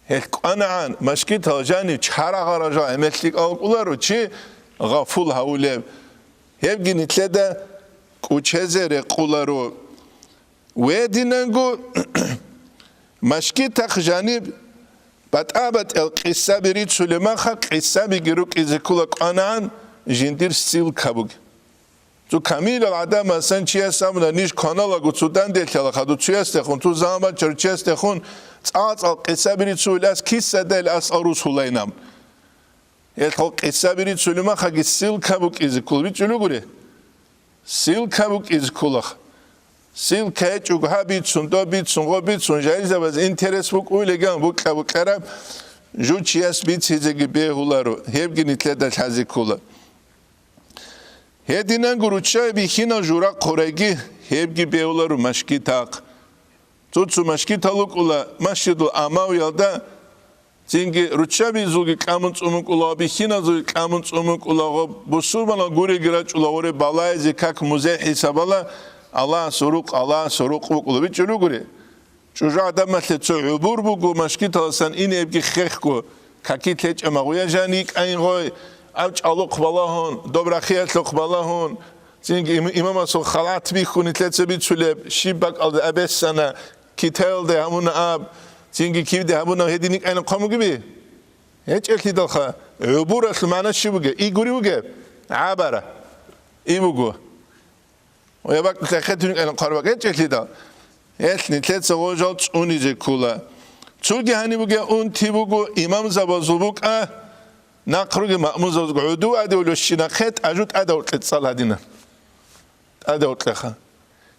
Гьел кӀванагӀан, машгитал жанив чара гъаражал гӀемер лъикӀал кӀоларо чи гъафул гьавулеб. Гьебги нилъеда кӀучезе рекъоларо. Гьединанго машгитахъ жаниб батӀа-батӀиял къисаби рицулеб маха, къисабиги рукӀизе ккола кӀванагӀан жиндир ссылка бугеб. Цо камилал гӀадамасан чияс абуна, ниж кваналаго цо данделъала хадур чиясдехун, цо заман бачарав чиясдехун цӀа-цӀал къисаби рицулел ас кисадал ас арус гьулайнаб. Гьелъул къисаби рицулеб махаги ссылка букӀизе ккола, бичӀчӀулев гури? Ссылка букӀизе кколаха. Ссылка гьечӀого гьаб бицун, доб бицун, гъоб бицун, жагьилзабаз интерес букӀуйилан букьа-букьараб жо чияс бицизеги бегьуларо, гьебги нилъеда лъазе ккола. Гьединанго руччаби бихьинал журахъ гьорайги, гьебги бегьуларо машгитахъ. Цо-цо машгитал рукӀула Масжидул Амавиялда, цинги руччабизулги кьамун цӀумун кӀула ва бихьиназулги кьамун цӀумун кӀула ва бусурманал гуреги рачӀула гъоре балайзе как музей хӀисабала, Аллагьас гьоркь, Аллагьас гьоркь букӀула, бичӀчӀулев гури? ЧӀужугӀаданалъе цо гӀубур буго машгиталасан инебги хехго, каки лъечӀа магъуя жан йикӀайин гъой, аб чӀалухъ балагьун, доб рахиялъухъ балагьун, цинги им-, имамасул халат бихьун нилъеца бицулеб, щиб бакӀалда абессана, китаялда гьабуна аб, цинги кивде гьабуна гьедин йикӀайин хъван бугеби? ГьечӀелъидалха, гӀубуралъул магӀна щиб бугеб? И гури бугеб? ГӀабара. И буго. Ва я бакӀ лъехетун кӀалин хъварбакӀ гьечӀелъидал, гьелъ нилъеца гъожал цӀунизе ккула. Цоги гьаниб бугеб унти буго, имамзабазул букӀа, нахъ ругел маъмумзабазул гӀуду адивулев щинахъе тӀажу тӀадав кьецӀал гьадина. ТӀадав кьеха.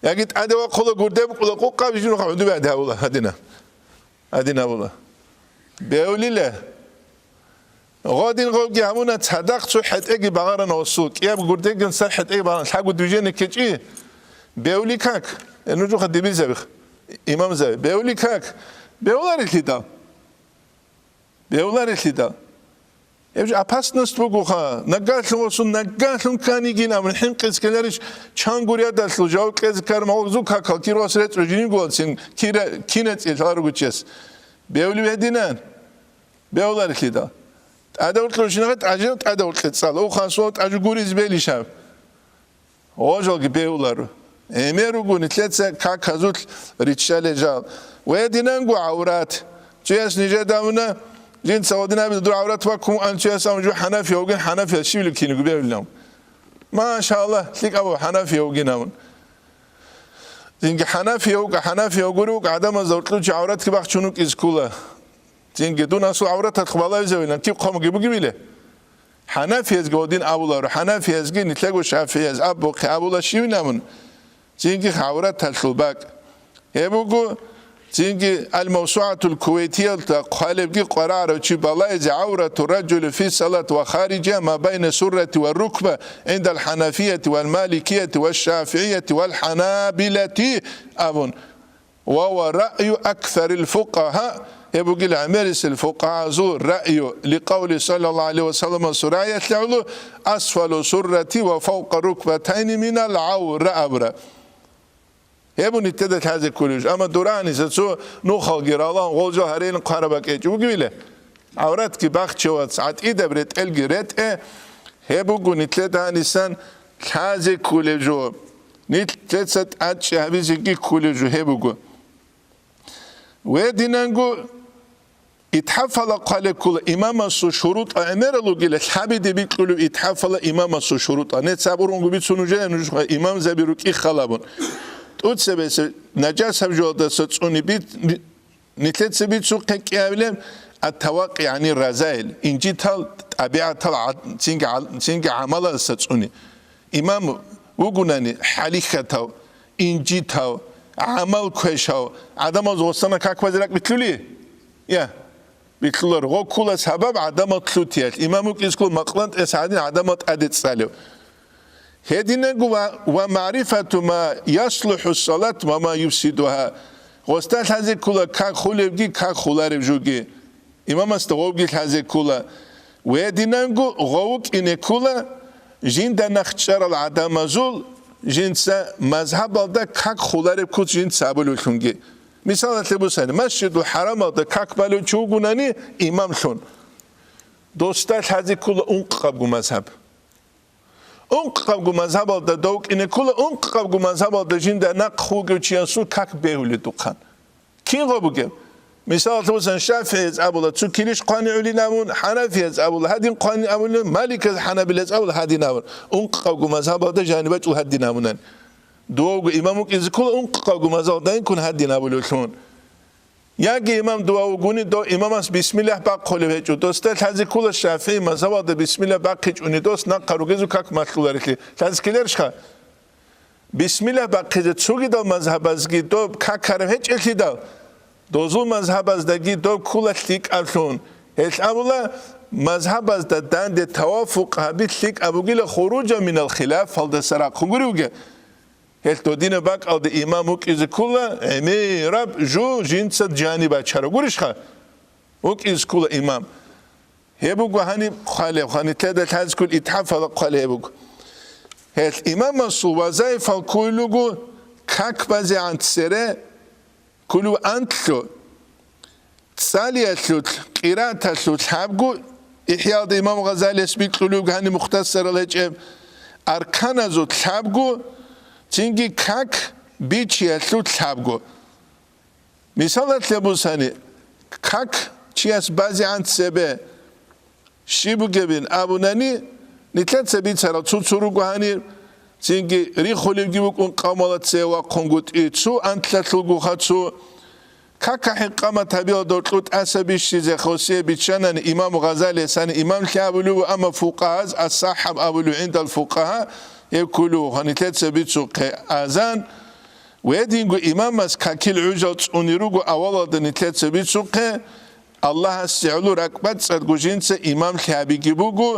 Яги тӀадав вахъула гурде букӀула къукъаб жинуха гӀуду адивула гьадина. Гьадин абула. Бевлила. Гъодин гъовги гьабуна, цадахъ цо хӀетӀеги багъарана осул. КӀияб гурдеган сай хӀетӀеги багъарана. Лъаго движение ккечӀи. Бевли как? Э, нужуха дибизабих. Имамзаби. Бевли как? Бевларелъидал. Бевларелъидал. Гьеб жо опасность бугоха. Нагагьлъун восун, нагагьлъун кканигин абун хӀинкъизе ккеларищ, чан гурядалъул жаваб кьезе ккар магъзу какал кир вас рецӀо жинигулацин кира-, кинецӀил гьаргучес. Бевли гьединан. Бевларелъидал. ТӀадавуркье рушинагъе тӀажал тӀадавуркье цӀал. О, хасуал тӀажу гуриз белищ гьаб? Гъожалги бегьуларо. Гьемер руго нилъеца каказулъ риччалел жал. Ва гьединанго гӀаврат. Цояс нижеда абуна, жинца гьадин абида дур гӀаврат ваккун ан цояс абун жо хӀанафи вугин, хӀанафиял щивли кинигу бегьулин абун. Машалла, лъикӀаб хӀанафи вугин абун. Цинги хӀанафи вуга, хӀанафи вугури вуга гӀадамазда уркьучи гӀавратги бахчун вукӀиз ккула. Цинги дун асул гӀавраталъ балавизавилан киб хъомги бугивили? ХӀанафиязги гьодин абуларо, хӀанафиязги нилъего шафияз абухъе абула щивин абун, цинги гӀавраталъул бакӀ. Гьеб буго, цинги Ал-Мавсугьатул Кувейтиялда хъвалебги къварагӀарав чи балайзе гӀаврату раджули фи салат ва харижа ма байна суррати ва рукба гӀиндал хӀанафияти вал маликияти ва шафигӀияти вал хӀанабилати абун. Ва ва раъю аксарил фукъагьа, гьеб бугила гӀемерисел фукъагьазул раъю, ликъавли саллаллагьу гӀалайгьи ва саллама сураялъе гӀоло, асфалу суррати ва фавкъа рукбатайни минал гӀавра абура. Гьеб бу нилъеда лъазе кколеб жо. Амма дураниса цо нухалги ралагьун гъолжал гьарейин хъвараб бакӀечӀо бугевила? ГӀавратги бахче вац, гӀатӀидаб ретӀелги ретӀе, гьеб буго нилъеда гьанисан лъазе кколеб жо. Нилъеца тӀадчӀи гьабизеги кколеб жо гьеб буго. Гьединанго итхӀафала хъвалеб ккола имамасул шурутӀа гӀемерал ругила, лъабиде бикьулев итхӀафала имамасул шурутӀа. Нецаб ургъунго бицун нужее нуж имамзаби рукӀи халабун. ТӀуцебесеб наджасаб жугьалдаса цӀуни бит-, Нилъеца бицухъе кӀиабилеб ат-тавакъи гӀани разаил, инжитал, тӀабигӀатал гӀад-, цинги гӀал-, цинги гӀамалалса цӀуни. Имам вугунани хӀалихьатав, инжитав, гӀамал квешав, гӀадамаз гъосана как базе ракӀ битлъули? Я, битлъулар. Гъо ккула сабаб гӀадамал лъутиялъ. Имам вукӀизккул макълантӀес гӀадин гӀадамал тӀаде цӀалев. Гьединего ва, ва маърифату ма яслухӀу салат ва ма юфсидугьа. Гъосда лъазе ккула как хулебги, как хулареб жоги. Имамасда гъовги лъазе ккула. Ва гьединанго гъов вукӀине ккула, Жинда нахъчӀарал гӀадамазул жинца мазгьабалда как хулареб куц жинца абулевлъунги. Мисалалъе бусани, Масжидул ХӀарамалда как балев чи вугунани имамлъун, досда лъазе ккола ункъабго мазгьаб. Ункъабго мазгьабалда дов кӀине ккола, ункъабго мазгьабалда жинда нахъ вугев чиясул как бегьуледухъан. Кин гъо бугеб? Мисалалъе бусани, ШафигӀияз абула, цо килищ хъвани гӀулин абун, ХӀанафияз абула, гьадин хъвани абулин, Маликаз, ХӀанабилаз абула, гьадин абун. Ункъабго мазгьабалда жаниб бачӀул гьадин абунани. Дувавго имам вукӀизе ккола, ункъабго мазгьабалда инкун гьадин абулевлъун. Яги имам дував вугуни, дов имамас бисмиллагь бахъулев гьечӀо, досда лъазе ккола ШафигӀи мазгьабалда бисмиллагь бахъичӀони дос нахъа ругезул как малъуларелъи. Лъазе ккеларищха? Бисмиллагь бахъизе цогидал мазгьабазги доб какараб гьечӀелъидал, дозул мазгьабаздаги доб ккула лъикӀаблъун. Гьелъ абула, мазгьабазда данде тавафукъ гьаби лъикӀаб бугила хуружа минал хилафалдаса рахъун гури вугеб. Гьелъ додинаб бакӀалде имам вукӀизе ккула, гӀемераб жо жинца жаниб бачарав гурищха? ВукӀизе ккула имам. Гьеб буго гьаниб хъвалеб, гьаниб лъеда лъазкул итхӀафала хъвалеб буго. Гьелъ имамасул вазаифал кколел руго как базегӀан цере, кколев анлъго, цӀалиялъулъ, къираталъулъ лъабго, ИхӀяалда имам Гъазалияс бикьулев гьаниб мухтасарал гьечӀеб, арканазулъ лъабго, цинги как бичиялъулъ лъабго. Мисалалъе бусани, как чияс базегӀан цебе щиб бугебин абунани, нилъеца бицарал цо-цо руго гьанир, цинги рихулевги вукӀун къавмала цеве вахъунгутӀи, цо анлъалъулгуха цо. Кака хӀикъамат гьабиялда гьоркьу тӀаса бищизе хосие биччанани имам Гъазалиясани имамлъи абулев, амма фукъагьаз ас-сахӀаб абулев гӀиндал фукъагьа, гьеб кколев вуха нилъеца бицухъе азан, Гьединго имамас какил гӀужал цӀуни руго авалалда нилъеца бицухъе, Аллагьасе гӀоло ракӀбацӀцӀадго жинца имамлъи гьабиги буго,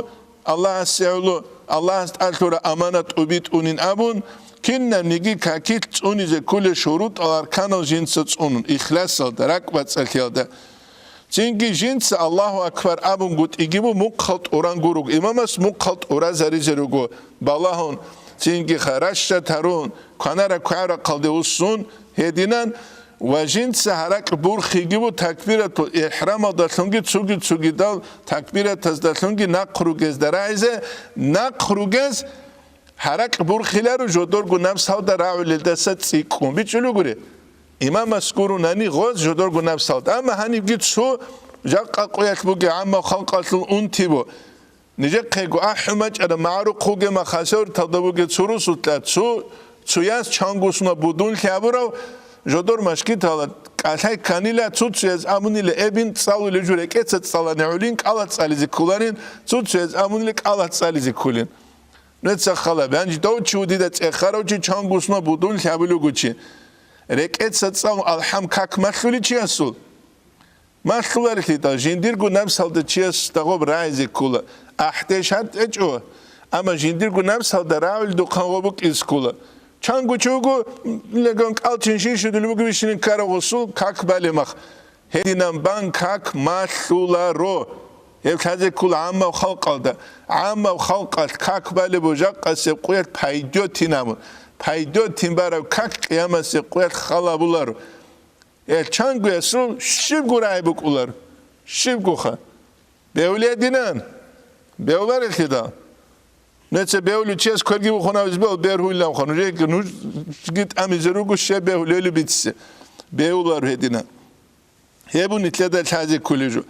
Аллагьасе гӀоло, Аллагьас тӀалъура аманат тӀубитӀунин абун, кинабниги какилъ цӀунизе кколел шурутӀал арканал жинца цӀунун, ихласалда, ракӀбацӀцӀалъиялда. Цинги жинца Аллагьу акбар абунгутӀиги бу мухъал тӀуран гуруго, имамас мухъал тӀуразаризе руго, балагьун, цинги ха ращад гьарун, кванара квегӀрахъалде уссун гьединан ва жинца гьаракь бурхиги бу такбиратул ихӀрамалдалъунги цуги-цугидал такбиратаздалъунги нахъ ругезда рагӀизе, нахъ ругез гьаракь бурхиларо жодорго напсалда рагӀулелдаса цӀикӀкӀун. БичӀчӀулев гури, имамас гурунани гъоз жодорго напсалда. Амма гьанибги цо жакъа къуялъ бугеб гӀаммаб халкъалъул унти бу. Нижехъего ахӀун бачӀараб магӀарухъ вугеб ма хасаврталда бугеб цо русулъа цо, цояс чангусуна будунлъи абурав жодор машгитала кӀалъай кканила, цо-цояз абунила эбин цӀалулев жо рекӀеца цӀалани гӀулин кӀала цӀализе кколарин, цо-цояз абунила кӀала цӀализе кколин. Нуца халаб, гьанже дов чи ву дида цӀехарав чи чангусуна будунлъи абулев вуго чи. РекӀеца цӀалун алхӀам как малъули чиясул? Малъуларелъидал, жиндирго напсалда чияс дагъоб рагӀизе ккола, ахӀдеш гьатӀ гьечӀо, амма жиндирго напсалда рагӀулдухъан гъо букӀиз ккола. Чанго чи вуго, легон кӀалчин шишудул буго вищинин ккарав гъусул как балеб мах. Гьединан бан как малъуларо. Гьеб лъазе ккола гӀаммаб халкъалда. ГӀаммаб халкъалъ как балеб бу жакъасеб къуялъ пайдетин абун. Пайдетин бараб как къиямасеб къуялъ халабуларо. Гьел чангоясул щибго рагӀи букӀулар, щибгоха. Бевлединан, бевларелъидал. Нуца бевлу чияс кверги бухъун абизе бегьул бергьуйиланха. Нужеги, нужги тӀамизе руго, щай бегьулели бицисе. Бевлар гьединан. Гьеб нилъеда лъазе кколеб жо.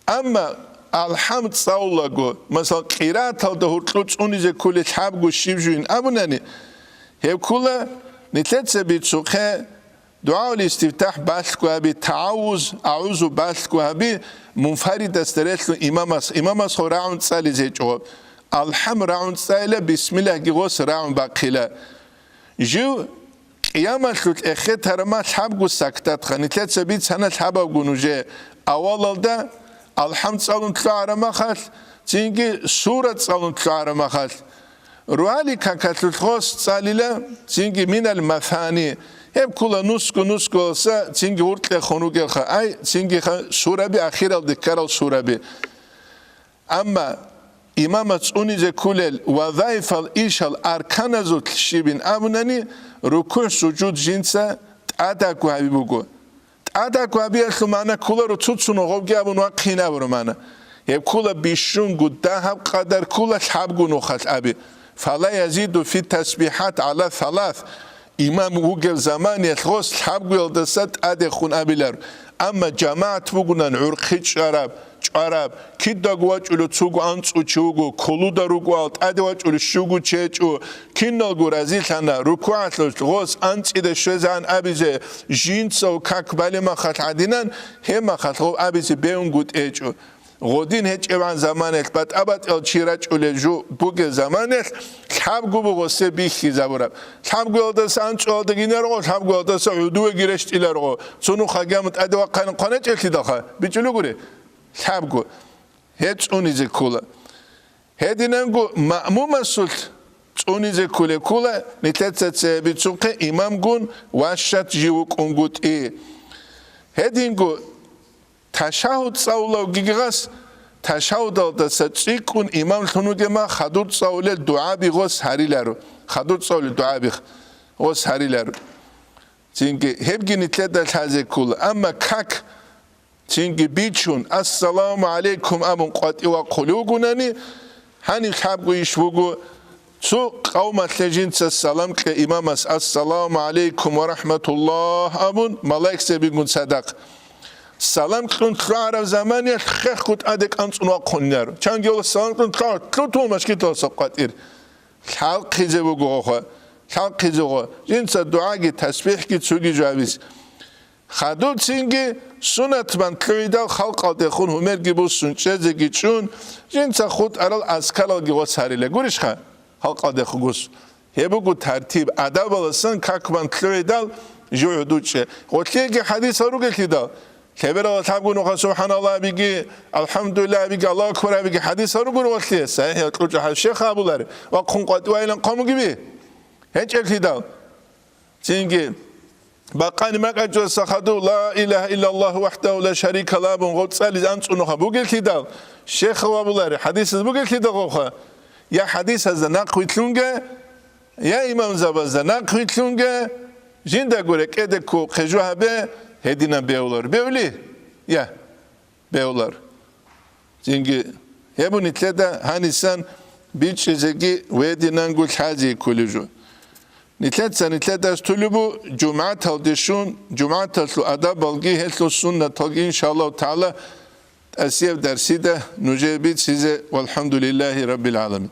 Амма алхӀам цӀалулаго, масал, къираталда гьуркьу цӀунизе кколел лъабго щиб жуин абунани, гьеб ккола нилъеца бицухъе, ДугӀаул истифтахӀ балъго гьаби, тагӀаввуз, агӀузу балъго гьаби, мунфаридасда релълъун имамас, имамасго рагӀун цӀализе гьечӀо. АлхӀам рагӀун цӀайила, бисмиллагьги гъос рагӀун бахъила. Жив къиямалъулъ эхетарама лъабго сактатха, нилъеца бицана лъабабго нужее, авалалда алхӀам цӀалун лъугӀарамахалъ, цинги сура цӀалун лъугӀарамахалъ. Ругьали какалъулъ гъос цӀалила, цинги минал масани, гьеб ккола нусго-нусгоялса цинги гъуркьехун ругелха, ай, цинги ха-, сураби ахиралде ккарал сураби. Амма имамас цӀунизе кколел вазаифал ишал арканазулъ щибин абунани, рукугӀ-сужуд жинца тӀадабго гьаби буго. ТӀадабго гьабиялъул магӀна кколаро цо-цо нугъавги абун вахъин абураб магӀна. Гьеб ккола бищунго дагьаб къадар ккола лъабго нухалъ аби. Фала язиду фи тасбихӀат гӀала салас. Имам вугев заманиялъ гъос лъабгоялдаса тӀадехун абилар. Амма жамагӀат бугунан гӀурхъи чӀараб, чӀвараб, кидаго вачӀулев цого анцӀго чи вуго, кколуда рукӀуал тӀаде вачӀулев щуго чи гьечӀо, киналго разилъана, рукугӀалъулъ гъос анцӀида щвезегӀан абизе, жинцав как балеб махалъ гӀадинан, гьеб махалъ гъов абизе бегьунгутӀи гьечӀо. Гъодин гьечӀебгӀан заманаялъ батӀа-батӀиял чи рачӀулел жо бугеб заманаялъ лъабго буго гъосе бихьизабураб. Лъабгоялдаса анцӀоялда гинарго, лъабгоялдаса гӀодовеги рещтӀиларго, цо нухалъ гьамун тӀаде вахъайилан хъван гьечӀелъидалха, бичӀчӀулеб гури? Лъабго. Гьеб цӀунизе ккола. Гьединанго маъмумасулъ цӀунизе кколеб ккола, нилъеца цебе бицунхъе имамгун ващат жив вукӀунгутӀи. Гьединго ташагьуд цӀалулев гигигъас, ташагьудалдаса цӀикӀкӀун имамлъун вугема хадур цӀалулел дугӀаби гъос гьариларо, хадур цӀалулел дугӀаби гъос гьариларо. Цинги гьебги нилъеда лъазе ккола. Амма как цинги бичун, «Ассаламу гӀалайкум» абун къватӀив вахъулев вугунани, гьаниб лъабго иш буго, цо къавмалъе жинца салам кье имамас, «Ассаламу гӀалайкум ва рахӀматуллагь» абун, малаикзабигун цадахъ. Салам кьун лъугӀараб заманиялъ хехго тӀаде кӀанцӀун вахъунинаро. Чангиялъ салам кьун лъугӀа-, лъутун машгиталаса къватӀир. Лъалхъизе вуго гъохъо, лъалхъизе гъо. Жинца дугӀаги тасбихӀги цоги жавиз. Хадуцинги сунат бан лъугӀидал халкъалдехун гьумерги буссун чӀезеги чӀун, жинца хутӀарал азкаралги гъос гьарила. Гурищха? Халкъалдехун гус. Гьеб буго тартиб, адабаласан как бан лъугӀидал жугьу дучӀчӀе. Гъолъиеги хӀадисал ругелъидал, лъеберала лъабго нуха «СубхӀаналлагь» абиги, «АлхӀамдулиллагь» абиги, «Аллагьу акбар» абиги хӀадисал ругел гъолъие, сахӀихӀ кьучӀа хӀал щеха абулари, ва хъун къватӀивайилан хъамуги би. ГьечӀеблъидал. Цинги, бакъани макьачӀоса хадув «Ла илагьа иллаллагьу вахӀдагьу ла шарика лагь» абун гъов цӀализ анцӀунуха бугелъидал, щеха вабулари, хӀадисаз бугелъидал гъовха, я хӀадисазда нахъвилълъунге, я имамзабазда нахъвилълъунге, жиндаго рекӀеде кку хъежу гьабе, гьединан бевлар. Бевли? Я. Бевлар. Цинги гьеб нилъеда гьанисан бичӀчӀизеги гьединанго лъазе кколеб жо. Нилъеца нилъеда тулеб бу жумгӀаталде щун, жумгӀаталъул адабалги гьелъул суннаталги, иншааллагьу тагӀала, тӀасияб дарсида нужее бицизе. ВалхӀамдулиллагьи раббил гӀаламин.